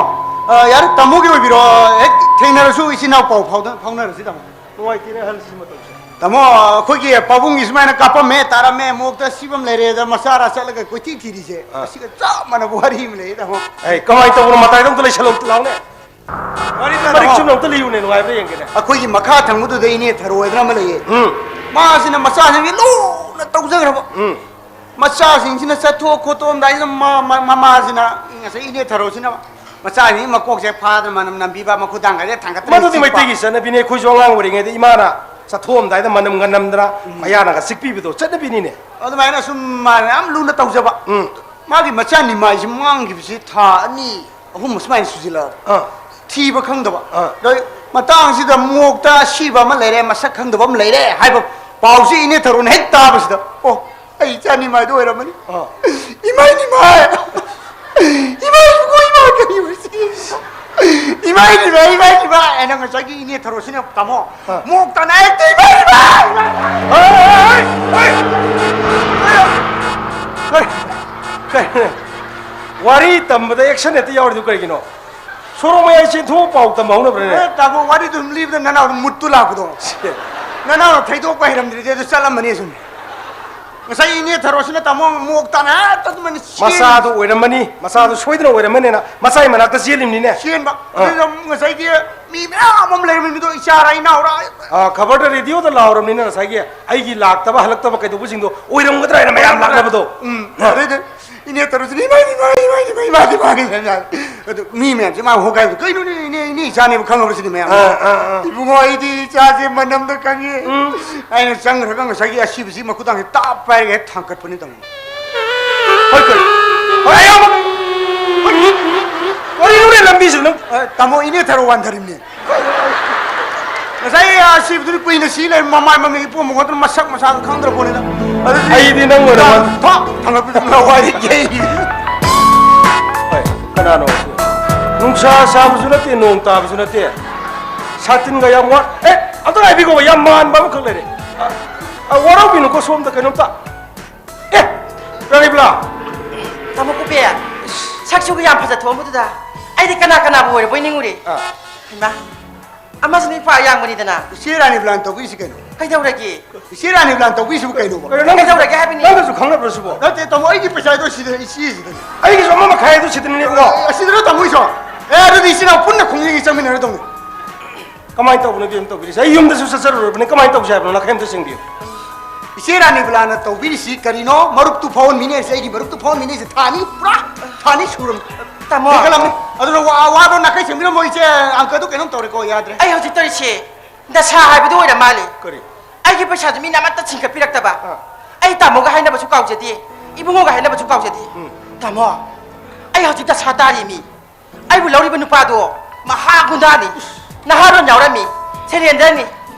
ꯑ, ꯌꯥꯔꯦ, ꯇꯥꯃꯣꯒꯤ ꯑꯣꯏꯕꯤꯔꯣ꯫ ꯍꯦꯛ ꯊꯦꯡꯅꯔꯁꯨ ꯏꯆꯤꯟ ꯏꯅꯥꯎ ꯄꯥꯎ ꯐꯥꯎꯗ-, ꯐꯥꯎꯅꯔꯁꯤ, ꯇꯥꯃꯣ꯫ ꯅꯨꯡꯉꯥꯏꯇꯦꯅꯦ, ꯑꯍꯜꯁꯤ ꯃꯇꯧꯁꯦ꯫ ꯇꯥꯃꯣ, ꯑꯩꯈꯣꯏꯒꯤ ꯄꯥꯕꯨꯡꯒꯤ ꯁꯨꯃꯥꯏꯅ ꯀꯥꯞꯄꯝꯃꯦ, ꯇꯥꯔꯝꯃꯦ, ꯃꯣꯛꯇ ꯁꯤꯕꯝ ꯂꯩꯔꯦꯗ, ꯃꯆꯥꯔꯥ ꯆꯠꯂꯒ ꯀꯣꯏꯊꯤ ꯊꯤꯔꯤꯁꯦ꯫ ꯑꯥ꯫ ꯑꯁꯤꯒ ꯆꯞ ꯃꯥꯟꯅꯕ ꯋꯥꯔꯤ ꯑꯃ ꯂꯩꯌꯦ, ꯇꯥꯃꯣ꯫ ꯑꯦ, ꯀꯃꯥꯏꯅ ꯇꯧꯕꯅꯣ? ꯃꯇꯥꯏꯗ ꯑꯝꯇ ꯂꯩꯁꯜꯂꯣ, ꯑꯝꯇ ꯂꯥꯎꯅꯦ꯫ ꯋꯥꯔꯤ ꯃꯔꯤꯛ ꯇꯥꯃꯣ꯫ ꯆꯨꯝꯅ ꯑꯝꯇ ꯂꯤꯌꯨꯅꯦ, ꯅꯨꯡꯉꯥꯏꯕ꯭ꯔꯥ ꯌꯦꯡꯒꯦꯅꯦ꯫ ꯑꯩꯈꯣꯏꯒꯤ ꯃꯈꯥ ꯊꯪꯕꯗꯨꯗ ꯏꯅꯦ ꯊꯔꯣ ꯍꯥꯏꯗꯅ ꯑꯃ ꯂꯩꯌꯦ꯫ ꯎꯝ꯫ ꯃꯥꯁꯤꯅ ꯃꯆꯥꯁꯤꯡꯁꯦ ꯂꯨꯅ ꯇꯧꯖꯈ꯭ꯔꯕ꯫ ꯎꯝ꯫ ꯃꯆꯥꯁꯤꯡꯁꯤꯅ ꯆꯠꯊꯣꯛ ꯈꯣꯠꯇꯣꯛꯑꯝꯗꯥꯏꯁꯤꯗ ꯃ-, ꯃ-, ꯃꯃꯥꯁꯤꯅ ꯉꯁꯥꯏ ꯏꯅꯦ ꯊꯔꯣꯁꯤꯅ ꯃꯆꯥꯁꯤꯡꯒꯤ ꯃꯀꯣꯛꯁꯦ ꯐꯥꯗꯅ ꯃꯅꯝ ꯅꯝꯕꯤꯕ, ꯃꯈꯨꯗꯥꯡꯒꯁꯦ ꯊꯥꯡꯒꯠꯇꯅ ꯃꯗꯨꯗꯤ ꯆꯤꯛꯄ꯫ ꯃꯩꯇꯩꯒꯤ ꯆꯠꯅꯕꯤꯅꯦ꯫ ꯑꯩꯈꯣꯏꯁꯨ ꯑꯉꯥꯡ ꯑꯣꯏꯔꯤꯉꯩꯗ ꯏꯃꯥꯅ ꯆꯠꯊꯣꯛꯑꯝꯗꯥꯏꯗ ꯃꯅꯝꯒ ꯅꯝꯗꯅ ꯎꯝ꯫ ꯃꯌꯥꯅꯒ ꯆꯤꯛꯄꯤꯕꯗꯣ ꯆꯠꯅꯕꯤꯅꯤꯅꯦ꯫ ꯑꯗꯨꯃꯥꯏꯅ ꯁꯨꯝ ꯃꯥꯅ ꯌꯥꯝ ꯂꯨꯅ ꯇꯧꯖꯕ꯫ ꯎꯝ꯫ ꯃꯥꯒꯤ ꯃꯆꯥ ꯅꯤꯃꯥꯏꯁꯤ ꯃꯥꯡꯈꯤꯕꯁꯤ ꯊꯥ ꯑꯅꯤ ꯑꯍꯨꯝ ꯁꯨꯃꯥꯏꯅ ꯁꯨꯖꯤꯜꯂꯛꯑꯕ꯫ ꯑꯥ꯫ ꯊꯤꯕ ꯈꯪꯗꯕ꯫ ꯑꯥ꯫ ꯑꯗꯩ ꯃꯇꯥꯡꯁꯤꯗ ꯃꯣꯛꯇ ꯑꯁꯤꯕ ꯑꯃ ꯂꯩꯔꯦ, ꯃꯁꯛ ꯈꯪꯗꯕ ꯑꯃ ꯂꯩꯔꯦ ꯍꯥꯏꯕ ꯄꯥꯎꯁꯤ ꯏꯅꯦ ꯊꯔꯣꯅ ꯍꯦꯛ ꯇꯥꯕꯁꯤꯗ, "ꯑꯣ, ꯑꯩ ꯏꯆꯥ ꯅꯤꯃꯥꯏꯗꯣ ꯑꯣꯏꯔꯝꯃꯅꯤ꯫ ꯑꯥ꯫ ꯏꯃꯥꯏ ꯅꯤꯃꯥꯏ! ꯏꯃꯥꯏ ꯏꯕꯨꯡꯉꯣ, ꯏꯃꯥ ꯀꯔꯤ ꯑꯣꯏꯁꯤ? ꯏꯃꯥꯏ ꯅꯤꯃꯥꯏ, ꯏꯃꯥꯏ ꯅꯤꯃꯥꯏ!" ꯍꯥꯏꯅ ꯉꯁꯥꯏꯒꯤ ꯏꯅꯦ ꯊꯔꯣꯁꯤꯅ, ꯇꯥꯃꯣ, ꯑꯥ꯫ ꯃꯣꯛꯇꯅ ꯍꯦꯛꯇ, "ꯏꯃꯥꯏ ꯅꯤꯃꯥꯏ! ꯏꯃꯥꯏ!" ꯍꯣꯏ, ꯍꯣꯏ, ꯍꯣꯏ꯫ ꯀꯔꯤ? ꯀꯔꯤ? ꯋꯥꯔꯤ ꯇꯝꯕꯗ action ꯍꯦꯛꯇ ꯌꯥꯎꯔꯤꯗꯨ ꯀꯔꯤꯒꯤꯅꯣ? ꯁꯣꯔꯣꯛ ꯃꯌꯥꯏ ꯆꯦꯟꯊꯣꯛꯑ ꯄꯥꯎ ꯇꯝꯍꯧꯅꯕ꯭ꯔꯅꯦ? ꯑꯦ, ꯇꯥꯃꯣ, ꯋꯥꯔꯤꯗꯨ ꯁꯨꯝ ꯂꯤꯕꯗ ꯅꯅꯥꯎꯅ ꯃꯨꯠꯇꯨ ꯂꯥꯛꯄꯗꯣ꯫ ꯁꯦ꯫ ꯅꯅꯥꯎꯅ ꯊꯩꯗꯣꯛꯄ ꯍꯩꯔꯝꯗ꯭ꯔꯤꯗꯤ ꯑꯗꯨ ꯆꯠꯂꯝꯃꯅꯤ ꯁꯨꯝ꯫ ꯉꯁꯥꯏ ꯏꯅꯦ ꯊꯔꯣꯁꯤꯅ ꯇꯥꯃꯣ ꯃꯣꯛ ꯇꯥꯅ ꯍꯦꯛꯇ ꯑꯗꯨꯃꯥꯏꯅ ꯆꯦꯟ- ꯃꯆꯥꯗꯨ ꯑꯣꯏꯔꯝꯃꯅꯤ, ꯃꯆꯥꯗꯨ ꯁꯣꯏꯗꯅ ꯑꯣꯏꯔꯝꯃꯅꯤꯅ ꯃꯆꯥꯏ ꯃꯅꯥꯛꯇ ꯆꯦꯜꯂꯤꯕꯅꯤꯅꯦ꯫ ꯆꯦꯟꯕ꯫ ꯑꯥ꯫ ꯑꯗꯨꯗ ꯉꯁꯥꯏꯒꯤ ꯃꯤ ꯃꯌꯥꯝ ꯑꯃ ꯂꯩꯔꯝꯃꯤ, ꯃꯤꯗꯣ ꯏꯆꯥꯔ ꯏꯅꯥꯎꯔ꯫ ꯑꯥ, ꯈꯕꯔꯗ, ꯔꯦꯗꯤꯑꯣꯗ ꯂꯥꯎꯔꯕꯅꯤꯅ ꯉꯁꯥꯏꯒꯤ ꯑꯩꯒꯤ ꯂꯥꯛꯇꯕ, ꯍꯜꯂꯛꯇꯕ ꯀꯩꯗꯧꯕꯁꯤꯡꯗꯣ ꯑꯣꯏꯔꯝꯒꯗ꯭ꯔꯥ ꯍꯥꯏꯅ ꯃꯌꯥꯝ ꯂꯥꯛꯅꯕꯗꯣ꯫ ꯎꯝ, ꯑꯥ꯫ ꯑꯗꯩꯗ ꯏꯅꯦ ꯇꯧꯔꯁꯤꯅ, "ꯏꯃꯥ, ꯏꯃꯥ, ꯏꯃꯥ, ꯏꯃꯥ, ꯏꯃꯥ, ꯏꯃꯥ, ꯏꯃꯥ"꯫ ꯑꯗꯨ ꯃꯤ ꯃꯌꯥꯝꯁꯦ ꯃꯥ ꯍꯣꯒꯥꯏꯕꯗ, "ꯀꯩꯅꯣꯅꯦ, ꯏꯅꯦ, ꯏꯅꯦ ꯏꯆꯥꯅꯦꯕ ꯈꯪꯉꯕ꯭ꯔꯥ ꯁꯤꯅꯤ ꯃꯌꯥꯝ?" ꯑꯥ, ꯑꯥ, ꯑꯥ꯫ "ꯏꯕꯨꯡꯉꯣ, ꯑꯩꯗꯤ ꯏꯆꯥꯁꯦ ꯃꯅꯝꯗ ꯈꯪꯉꯤ"꯫ ꯎꯝ꯫ ꯑꯩꯅ ꯆꯪꯈ꯭ꯔꯒ ꯉꯁꯥꯏꯒꯤ ꯑꯁꯤꯕꯁꯤ ꯃꯈꯨꯗꯥꯡꯁꯦ ꯇꯥꯞ ꯄꯥꯏꯔꯒ ꯍꯦꯛ ꯊꯥꯡꯀꯠꯄꯅꯤ ꯇꯧꯅꯤ꯫ ꯍꯣꯏ, ꯀꯩ? ꯍꯣꯏ, ꯑꯌꯥꯝꯕ! ꯀꯔꯤꯅꯣꯅꯦ ꯂꯝꯕꯤꯁꯤꯗ ꯅꯪ? ꯑ, ꯇꯥꯃꯣ, ꯏꯅꯦ ꯊꯔꯣ ꯋꯥꯟꯊꯔꯤꯕꯅꯦ꯫ ꯉꯁꯥꯏ ꯑꯁꯤꯕꯗꯨꯗꯤ ꯀꯨꯏꯅ ꯁꯤ ꯂꯩꯔꯝ-, ꯃꯃꯥꯏ ꯃꯃꯤꯠ ꯏꯄꯣꯝ ꯈꯣꯠꯇꯅ ꯃꯁꯛ ꯃꯁꯥꯒ ꯈꯪꯗ꯭ꯔ ꯄꯣꯠꯅꯤꯗ꯫ ꯑꯗꯨꯗꯤ ꯑꯩꯗꯤ ꯅꯪ ꯑꯣꯏꯅ ꯊꯣꯛ ꯊꯥꯡꯒꯠꯄꯗꯨ ꯂꯋꯥꯏꯗ ꯌꯩ꯫ ꯍꯣꯏ, ꯀꯅꯥꯅꯣ ꯁꯤ? ꯅꯨꯡꯁꯥ ꯁꯥꯕꯁꯨ ꯅꯠꯇꯦ, ꯅꯣꯡ ꯇꯥꯕꯁꯨ ꯅꯠꯇꯦ꯫ ꯁꯥꯇꯤꯟꯒ ꯌꯥꯝ ꯋꯥ-, ꯑꯦ, ꯑꯝꯇ ꯉꯥꯏꯕꯤꯈꯣꯕ, ꯌꯥꯝ ꯃꯥꯟꯕ ꯑꯃꯈꯛ ꯂꯩꯔꯦ꯫ ꯑ, ꯑ, ꯋꯥꯔꯧꯕꯤꯅꯨꯀꯣ, ꯁꯣꯝꯗ ꯀꯩꯅꯣꯝꯇ꯫ ꯑꯦ, ꯔꯥꯅꯤꯕꯂꯥ! ꯇꯥꯃꯣ ꯀꯨꯕꯦꯔ, ꯁꯛꯁꯤꯒ ꯌꯥꯝ ꯐꯖ ꯊꯣꯛꯑꯝꯕꯗꯨꯗ ꯑꯩꯗꯤ ꯀꯅꯥ ꯀꯅꯥꯕꯨ ꯑꯣꯏꯔꯕꯣꯏ ꯅꯤꯡꯉꯨꯔꯦ꯫ ꯑꯥ꯫ ꯍꯩꯃꯥ, ꯑꯃꯁꯤꯅ ꯏꯄꯥ ꯌꯥꯡꯕꯅꯤꯗꯅ꯫ ꯏꯆꯦ ꯔꯥꯅꯤꯕꯂꯥꯅ ꯇꯧꯕꯤꯔꯤꯁꯤ ꯀꯩꯅꯣ? ꯀꯩꯗꯧꯔꯒꯦ? ꯏꯆꯦ ꯔꯥꯅꯤꯕꯂꯥꯅ ꯇꯧꯕꯤꯔꯤꯁꯤꯕꯨ ꯀꯩꯅꯣꯕ? ꯀꯩꯅꯣ, ꯅꯪꯅꯁꯨ, ꯀꯩꯗꯧꯔꯒꯦ ꯍꯥꯏꯕꯅꯤ? ꯅꯪꯅꯁꯨ ꯈꯪꯅꯕ꯭ꯔꯣ ꯁꯤꯕꯣ? ꯅꯠꯇꯦ, ꯇꯥꯃꯣ, ꯑꯩꯒꯤ ꯄꯩꯁꯥꯗꯣ ꯁꯤꯗ, ꯏꯆꯦꯁꯤꯗꯅꯦ꯫ ꯑꯩꯒꯤꯁꯨ ꯑꯃ ꯃꯈꯥꯏ ꯑꯗꯨ ꯁꯤꯗꯅꯤꯅꯦ, ꯏꯕꯨꯡꯉꯣ꯫ ꯑꯦ, ꯑꯁꯤꯗꯔꯣ ꯇꯥꯃꯣꯒꯤꯁꯨ? ꯑꯦ, ꯑꯗꯨꯗꯤ ꯏꯆꯤꯟ ꯏꯅꯥꯎ ꯄꯨꯟꯅ ꯈꯣꯡꯖꯪ ꯆꯪꯃꯤꯟꯅꯔꯗꯧꯅꯤ꯫ ꯀꯃꯥꯏꯅ ꯇꯧꯕꯅꯣ ꯏꯕꯦꯝ ꯇꯧꯕꯤꯔꯤꯁꯦ? ꯑꯩ ꯌꯨꯝꯗꯁꯨ ꯆꯠꯆꯔꯨꯔꯕꯅꯤ, ꯀꯃꯥꯏꯅ ꯇꯧꯁꯦ ꯍꯥꯏꯕꯅꯣ? ꯅꯥꯈꯩ ꯑꯝꯇ ꯆꯦꯡꯕꯤꯌꯨ꯫ ꯏꯆꯦ ꯔꯥꯅꯤꯕꯂꯥꯅ ꯇꯧꯕꯤꯔꯤꯁꯤ ꯀꯔꯤꯅꯣ? ꯃꯔꯨꯞꯇꯨ ꯐꯥꯎꯍꯟꯃꯤꯟꯅꯔꯤꯁꯦ, ꯑꯩꯒꯤ ꯃꯔꯨꯞꯇꯨ ꯐꯥꯎꯍꯟꯃꯤꯟꯅꯔꯤꯁꯦ ꯊꯥ ꯑꯅꯤ, ꯄꯨꯔꯥ ꯊꯥ ꯑꯅꯤ ꯁꯨꯔꯝ-, ꯇꯥꯃꯣ꯫ ꯍꯦꯟꯒꯠꯂꯝꯅꯤ꯫ ꯑꯗꯨꯅ ꯋꯥ-, ꯋꯥꯗꯣ ꯅꯥꯈꯩ ꯆꯦꯡꯕꯤꯔꯝꯃꯣ, ꯏꯆꯦ ꯑꯪꯀꯗꯨ ꯀꯩꯅꯣꯝ ꯇꯧꯔꯦꯀꯣ, ꯌꯥꯗ꯭ꯔꯦ꯫ ꯑꯩ ꯍꯧꯖꯤꯛ ꯇꯧꯔꯤꯁꯦ ꯗꯁꯥ ꯍꯥꯏꯕꯗꯨ ꯑꯣꯏꯔ ꯃꯥꯜꯂꯦ꯫ ꯀꯔꯤ? ꯑꯩꯒꯤ ꯄꯩꯁꯥꯁꯨ ꯃꯤꯅ ꯑꯃꯠꯇ ꯁꯤꯡꯀꯠꯄꯤꯔꯛꯇꯕ꯫ ꯑꯥ꯫ ꯑꯩ ꯇꯥꯃꯣꯒ ꯍꯥꯏꯅꯕꯁꯨ ꯀꯥꯎꯖꯗꯦ, ꯏꯕꯨꯡꯉꯣꯒ ꯍꯥꯏꯅꯕꯁꯨ ꯀꯥꯎꯖꯗꯦ꯫ ꯎꯝ꯫ ꯇꯥꯃꯣ, ꯑꯩ ꯍꯧꯖꯤꯛ ꯗꯁꯥ ꯇꯥꯔꯤ ꯃꯤ꯫ ꯑꯩꯕꯨ ꯂꯧꯔꯤꯕ ꯅꯨꯄꯥꯗꯣ ꯃꯍꯥ ꯒꯨꯟꯗꯥꯅꯤ꯫ ꯅꯍꯥꯔꯣꯟ ꯌꯥꯎꯔꯝꯃꯤ, ꯁꯦꯔꯦꯟꯗꯔꯅꯤ꯫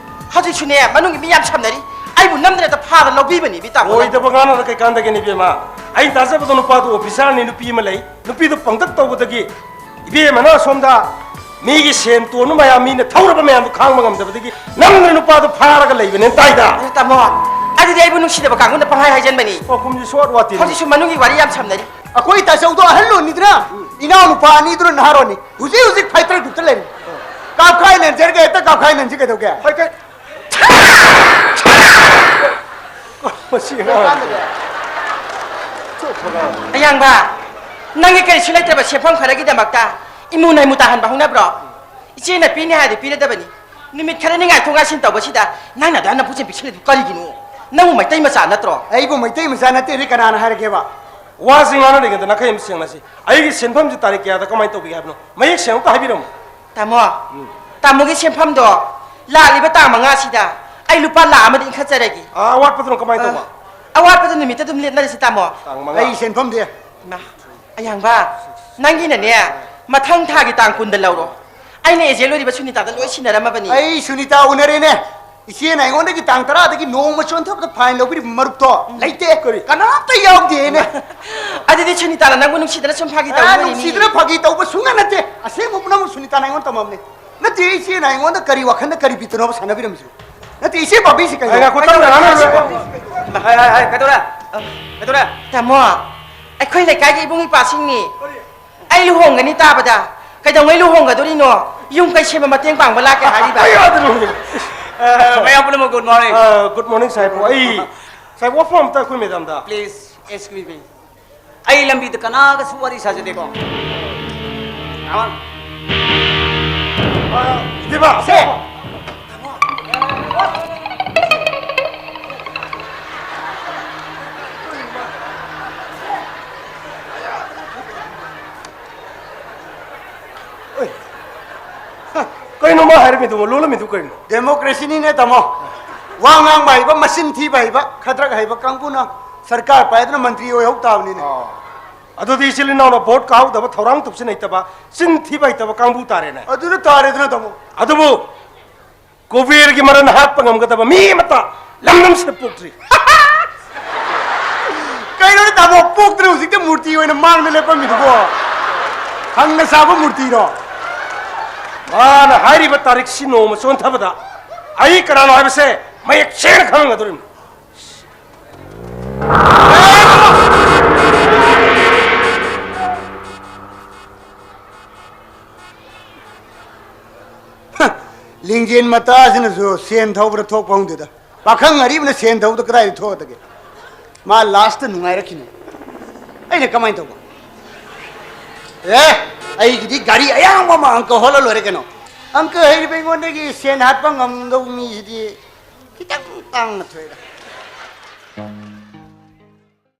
ꯍꯧꯖꯤꯛꯁꯨꯅꯦ, ꯃꯅꯨꯡꯒꯤ ꯃꯤ ꯌꯥꯝ ꯁꯝꯅꯔꯤ꯫ ꯑꯩꯕꯨ ꯅꯝꯗꯅ ꯍꯦꯛꯇ ꯐꯥꯔ ꯂꯧꯕꯤꯕꯅꯤ, ꯃꯤ ꯇꯥꯃꯣ꯫ ꯑꯣꯏꯗꯕ ꯉꯥꯡꯅꯔ ꯀꯩ ꯀꯥꯟꯗꯒꯦꯅꯦ, ꯏꯕꯦꯝꯃ? ꯑꯩꯅ ꯇꯥꯖꯕꯗ ꯅꯨꯄꯥꯗꯨ ꯑꯣꯐꯤꯁꯥꯔꯅꯤ, ꯅꯨꯄꯤ ꯑꯃ ꯂꯩ꯫ ꯅꯨꯄꯤꯗꯨ ꯄꯪꯇꯛ ꯇꯧꯕꯗꯒꯤ ꯏꯕꯦꯝꯃꯅ ꯑꯁꯣꯝꯗ ꯃꯤꯒꯤ ꯁꯦꯟ ꯇꯣꯟꯕ ꯃꯌꯥꯝ, ꯃꯤꯅ ꯊꯧꯔꯕ ꯃꯌꯥꯝꯗꯨ ꯈꯥꯡꯕ ꯉꯝꯗꯕꯗꯒꯤ ꯅꯝꯗꯅ ꯅꯨꯄꯥꯗꯨ ꯐꯥꯔꯒ ꯂꯩꯕꯅꯦꯅ ꯇꯥꯏꯗ꯫ ꯑꯗꯨ ꯇꯥꯃꯣ, ꯑꯗꯨꯗꯤ ꯑꯩꯕꯨ ꯅꯨꯡꯁꯤꯗꯕ ꯀꯥꯡꯕꯨꯅ ꯄꯪꯍꯥꯏ ꯍꯥꯏꯖꯟꯕꯅꯤ꯫ ꯄꯥꯎꯈꯨꯝꯁꯤ ꯁꯣꯔꯠ ꯋꯥꯇꯤꯟ꯫ ꯍꯧꯖꯤꯛꯁꯨ ꯃꯅꯨꯡꯒꯤ ꯋꯥꯔꯤ ꯌꯥꯝ ꯁꯝꯅꯔꯤ꯫ ꯑꯩꯈꯣꯏ ꯇꯥꯆꯧꯗꯣ ꯑꯍꯜ ꯑꯣꯏꯅꯤꯗꯅ, ꯏꯅꯥꯎ ꯅꯨꯄꯥ ꯑꯅꯤꯗꯨꯅ ꯅꯍꯥꯔꯣꯟꯅꯤ꯫ ꯍꯧꯖꯤꯛ ꯍꯧꯖꯤꯛ ꯐꯥꯏꯇꯔ ꯒ꯭ꯔꯨꯞꯇ ꯂꯩꯔꯤ꯫ ꯀꯥꯞꯈꯥꯏ ꯅꯟꯖꯔꯒ ꯍꯦꯛꯇ ꯀꯥꯞꯈꯥꯏ ꯅꯟꯁꯤ ꯀꯩꯗꯧꯒꯦ? ꯍꯣꯏ, ꯀꯩ-, ꯃꯁꯤ ꯑꯉꯥꯡ꯫ ꯑꯌꯥꯡꯕ, ꯅꯪꯒꯤ ꯀꯔꯤꯁꯨ ꯂꯩꯇ꯭ꯔꯕ ꯁꯦꯟꯐꯝ ꯈꯔꯒꯤꯗꯃꯛꯇ ꯏꯃꯨ ꯅꯥꯏꯃꯨ ꯇꯥꯍꯟꯕ ꯍꯧꯅꯕ꯭ꯔꯣ? ꯏꯆꯦꯅ ꯄꯤꯅꯤ ꯍꯥꯏꯔꯗꯤ ꯄꯤꯔꯗꯕꯅꯤ꯫ ꯅꯨꯃꯤꯠ ꯈꯔꯅꯤ ꯉꯥꯏꯊꯣꯛ ꯉꯥꯏꯁꯤꯟ ꯇꯧꯕꯁꯤꯗ ꯅꯪꯅ ꯑꯗꯨꯃꯥꯏꯅ ꯄꯨꯛꯆꯦꯜ ꯄꯤꯛꯁꯤꯜꯂꯤꯗꯨ ꯀꯔꯤꯒꯤꯅꯣ? ꯅꯪꯕꯨ ꯃꯩꯇꯩ ꯃꯆꯥ ꯅꯠꯇ꯭ꯔꯣ? ꯑꯩꯕꯨ ꯃꯩꯇꯩ ꯃꯆꯥ ꯅꯠꯇꯦꯗꯤ ꯀꯅꯥꯅ ꯍꯥꯏꯔꯒꯦꯕ? ꯋꯥꯁꯤ ꯉꯥꯡꯅꯔꯤꯉꯩꯗ ꯅꯥꯈꯩ ꯑꯃ ꯁꯦꯡꯅꯁꯤ꯫ ꯑꯩꯒꯤ ꯁꯦꯟꯐꯝꯁꯤ ꯇꯥꯔꯤꯛ ꯀꯌꯥꯗ ꯀꯃꯥꯏꯅ ꯇꯧꯕꯤꯒꯦ ꯍꯥꯏꯕꯅꯣ? ꯃꯌꯦꯛ ꯁꯦꯡꯅ ꯑꯝꯇ ꯍꯥꯏꯕꯤꯔꯝꯃꯨ꯫ ꯇꯥꯃꯣ, ꯎꯝ꯫ ꯇꯥꯃꯣꯒꯤ ꯁꯦꯟꯐꯝꯗꯣ ꯂꯥꯛꯂꯤꯕ ꯇꯥꯡ ꯃꯉꯥꯁꯤꯗ ꯑꯩ ꯂꯨꯄꯥ ꯂꯥꯛ ꯑꯃꯗ ꯏꯟꯈꯠꯆꯔꯒꯦ꯫ ꯑꯥ, ꯑꯋꯥꯠꯄꯗꯨꯅ ꯀꯃꯥꯏꯅ ꯇꯧꯕ? ꯑ, ꯑꯋꯥꯠꯄꯗꯨ ꯅꯨꯃꯤꯠꯇ ꯑꯗꯨꯝ ꯂꯦꯞꯅꯔꯁꯤ, ꯇꯥꯃꯣ꯫ ꯇꯥꯡ ꯃꯉꯥ꯫ ꯑꯩ ꯁꯦꯟꯐꯝꯗꯤ? ꯏꯃꯥ, ꯑꯌꯥꯡꯕ, ꯅꯪꯒꯤꯅꯅꯦ, ꯃꯊꯪ ꯊꯥꯒꯤ ꯇꯥꯡ ꯀꯨꯟꯗ ꯂꯧꯔꯣ꯫ ꯑꯩꯅ ꯑꯦꯖꯦꯟ ꯑꯣꯏꯔꯤꯕ ꯁꯨꯅꯤꯇꯥꯗ ꯂꯣꯏ ꯁꯤꯟꯅꯔꯝꯃꯕꯅꯤ꯫ ꯑꯩ ꯁꯨꯅꯤꯇꯥ ꯎꯅꯔꯦꯅꯦ꯫ ꯏꯆꯦꯅ ꯑꯩꯉꯣꯟꯗꯒꯤ ꯇꯥꯡ ꯇꯔꯥꯗꯒꯤ ꯅꯣꯡꯃ ꯆꯣꯟꯊꯕꯗ ꯐꯥꯏꯟ ꯂꯧꯕꯤꯔꯤꯕ ꯃꯔꯨꯞꯇꯣ ꯂꯩꯇꯦ꯫ ꯀꯔꯤ? ꯀꯅꯥꯝꯇ ꯌꯥꯎꯗꯦꯅꯦ꯫ ꯑꯗꯨꯗꯤ ꯁꯨꯅꯤꯇꯥꯅ ꯅꯪꯕꯨ ꯅꯨꯡꯁꯤꯗꯅ ꯁꯨꯝ ꯐꯥꯒꯤ ꯑ, ꯇꯧꯕ ꯑꯣꯏꯔꯤꯅꯤ꯫ ꯅꯨꯡꯁꯤꯗꯅ ꯐꯥꯒꯤ ꯇꯧꯕ ꯁꯨꯡꯌꯥ ꯅꯠꯇꯦ꯫ ꯑꯁꯦꯡꯕ ꯄꯨꯝꯅꯃꯛ ꯁꯨꯅꯤꯇꯥꯅ ꯑꯩꯉꯣꯟꯗ ꯇꯝꯃꯝꯅꯦ꯫ ꯅꯠꯇꯦ, ꯏꯆꯦꯅ ꯑꯩꯉꯣꯟꯗ ꯀꯔꯤ ꯋꯥꯈꯜꯗ ꯀꯔꯤ ꯕꯤꯠꯇꯅꯣꯕ ꯁꯥꯟꯅꯕꯤꯔꯝꯃꯤꯁꯤꯕꯣ? ꯅꯠꯇꯦ, ꯏꯆꯦ ꯄꯥꯕꯤꯁꯤ ꯀꯩꯅꯣ? ꯑꯩ ꯉꯥꯏꯈꯣ, ꯇꯞꯅ ꯉꯥꯡꯅꯔꯣꯏ꯫ ꯍꯥꯏ, ꯍꯥꯏ, ꯍꯥꯏ, ꯀꯩꯗꯧꯔꯦ? ꯀꯩꯗꯧꯔꯦ? ꯇꯥꯃꯣ, ꯑꯩꯈꯣꯏ ꯂꯩꯀꯥꯏꯒꯤ ꯏꯕꯨꯡ ꯏꯄ꯭ꯋꯥꯁꯤꯡꯅꯤ꯫ ꯑꯩ ꯂꯨꯍꯣꯡꯒꯅꯤ ꯇꯥꯕꯗ, ꯀꯩꯗꯧꯉꯩ ꯂꯨꯍꯣꯡꯒꯗꯣꯔꯤꯅꯣ? ꯌꯨꯝ ꯀꯩ ꯁꯦꯝꯕ ꯃꯇꯦꯡ ꯄꯥꯡꯕ ꯂꯥꯛꯀꯦ ꯍꯥꯏꯔꯤꯕ꯫ ꯑꯩ ꯑꯗꯨ ꯂꯨꯍꯣꯡꯒꯅꯤ꯫ ꯑ, ꯃꯌꯥꯝ ꯄꯨꯝꯅꯃꯛ, good morning꯫ ꯑ, good morning, ꯁꯥꯏꯕꯨ꯫ ꯑꯩ, ꯁꯥꯏꯕꯨ, ꯋꯥꯐꯝ ꯑꯝꯇ ꯑꯩꯈꯣꯏ ꯃꯦꯗꯥꯝꯗ꯫ Please, excuse me꯫ ꯑꯩ ꯂꯝꯕꯤꯗ ꯀꯅꯥꯒꯁꯨ ꯋꯥꯔꯤ ꯁꯥꯖꯗꯦꯀꯣ꯫ ꯑ, ꯏꯕꯦꯝꯃ, ꯁꯦ! ꯑꯣꯏ꯫ ꯍ, ꯀꯩꯅꯣ ꯃꯥ ꯍꯥꯏꯔꯝꯃꯤꯗꯨꯕꯣ? ꯂꯣꯜꯂꯝꯃꯤꯗꯨ ꯀꯩꯅꯣ? ꯗꯦꯃꯣꯀ꯭ꯔꯦꯁꯤꯅꯤꯅꯦ, ꯇꯥꯃꯣ꯫ ꯋꯥ ꯉꯥꯡꯕ ꯍꯩꯕ, ꯃꯆꯤꯟ ꯊꯤꯕ ꯍꯩꯕ, ꯈꯗ꯭ꯔꯛ ꯍꯩꯕ ꯀꯥꯡꯕꯨꯅ ꯁꯔꯀꯥꯔ ꯄꯥꯏꯗꯨꯅ ꯃꯟꯇ꯭ꯔꯤ ꯑꯣꯏꯍꯧ ꯇꯥꯕꯅꯤꯅꯦ꯫ ꯑꯣ꯫ ꯑꯗꯨꯗꯤ ꯏꯆꯤꯜ ꯏꯅꯥꯎꯅ ꯚꯣꯠ ꯀꯥꯍꯧꯗꯕ, ꯊꯧꯔꯥꯡ ꯇꯧꯁꯤꯟ ꯍꯩꯇꯕ, ꯆꯤꯟ ꯊꯤꯕ ꯍꯩꯇꯕ ꯀꯥꯡꯕꯨ ꯇꯥꯔꯦꯅꯦ꯫ ꯑꯗꯨꯗ ꯇꯥꯔꯦꯗꯅ, ꯇꯥꯃꯣ꯫ ꯑꯗꯨꯕꯨ ꯀꯨꯕꯦꯔꯒꯤ ꯃꯔꯟ ꯍꯥꯠꯄ ꯉꯝꯒꯗꯕ ꯃꯤ ꯑꯃꯠꯇ ꯂꯝꯗꯝꯁꯤꯗ ꯄꯣꯛꯇ꯭ꯔꯤ꯫ ꯀꯩꯅꯣꯅꯦ ꯇꯥꯃꯣ, ꯄꯣꯛꯇ꯭ꯔꯤ ꯍꯧꯖꯤꯛꯇ ꯃꯨꯔꯇꯤ ꯑꯣꯏꯅ ꯃꯥꯡꯗ ꯂꯦꯞꯄꯝꯃꯤꯗꯨꯕꯣ? ꯍꯪꯅ ꯁꯥꯕ ꯃꯨꯔꯇꯤꯔꯣ? ꯃꯥꯅ ꯍꯥꯏꯔꯤꯕ ꯇꯥꯔꯤꯛꯁꯤ ꯅꯣꯡꯃ ꯆꯣꯟꯊꯕꯗ ꯑꯩ ꯀꯅꯥꯅꯣ ꯍꯥꯏꯕꯁꯦ ꯃꯌꯦꯛ ꯁꯦꯡꯅ ꯈꯪꯍꯟꯒꯗꯧꯔꯤꯕꯅꯤ꯫ ꯂꯤꯡꯖꯦꯜ ꯃꯇꯥꯁꯤꯅꯁꯨ ꯁꯦꯟ ꯊꯧꯕꯗ ꯊꯣꯛꯄ ꯈꯪꯗꯦꯗ꯫ ꯄꯥꯈꯪ ꯑꯔꯤꯕꯅ ꯁꯦꯟ ꯊꯧꯕꯗ ꯀꯗꯥꯏꯗ ꯊꯣꯛꯀꯗꯒꯦ? ꯃꯥ ꯂꯥꯁꯇ ꯅꯨꯡꯉꯥꯏꯔꯛꯈꯤꯅꯤ꯫ ꯑꯩꯅ ꯀꯃꯥꯏꯅ ꯇꯧꯕ? ꯑꯦ, ꯑꯩꯒꯤꯗꯤ ꯒꯥꯔꯤ ꯑꯌꯥꯡꯕ ꯑꯃ ꯑꯪꯀ ꯍꯣꯜꯂ ꯂꯣꯏꯔꯦ ꯀꯩꯅꯣ꯫ ꯑꯪꯀ ꯍꯩꯔꯤꯕ ꯑꯩꯉꯣꯟꯗꯒꯤ ꯁꯦꯟ ꯍꯥꯠꯄ ꯉꯝꯗꯧꯕ ꯃꯤꯁꯤꯗꯤ ꯈꯤꯇꯪ ꯇꯥꯡꯅ ꯊꯣꯛꯑꯦꯗ꯫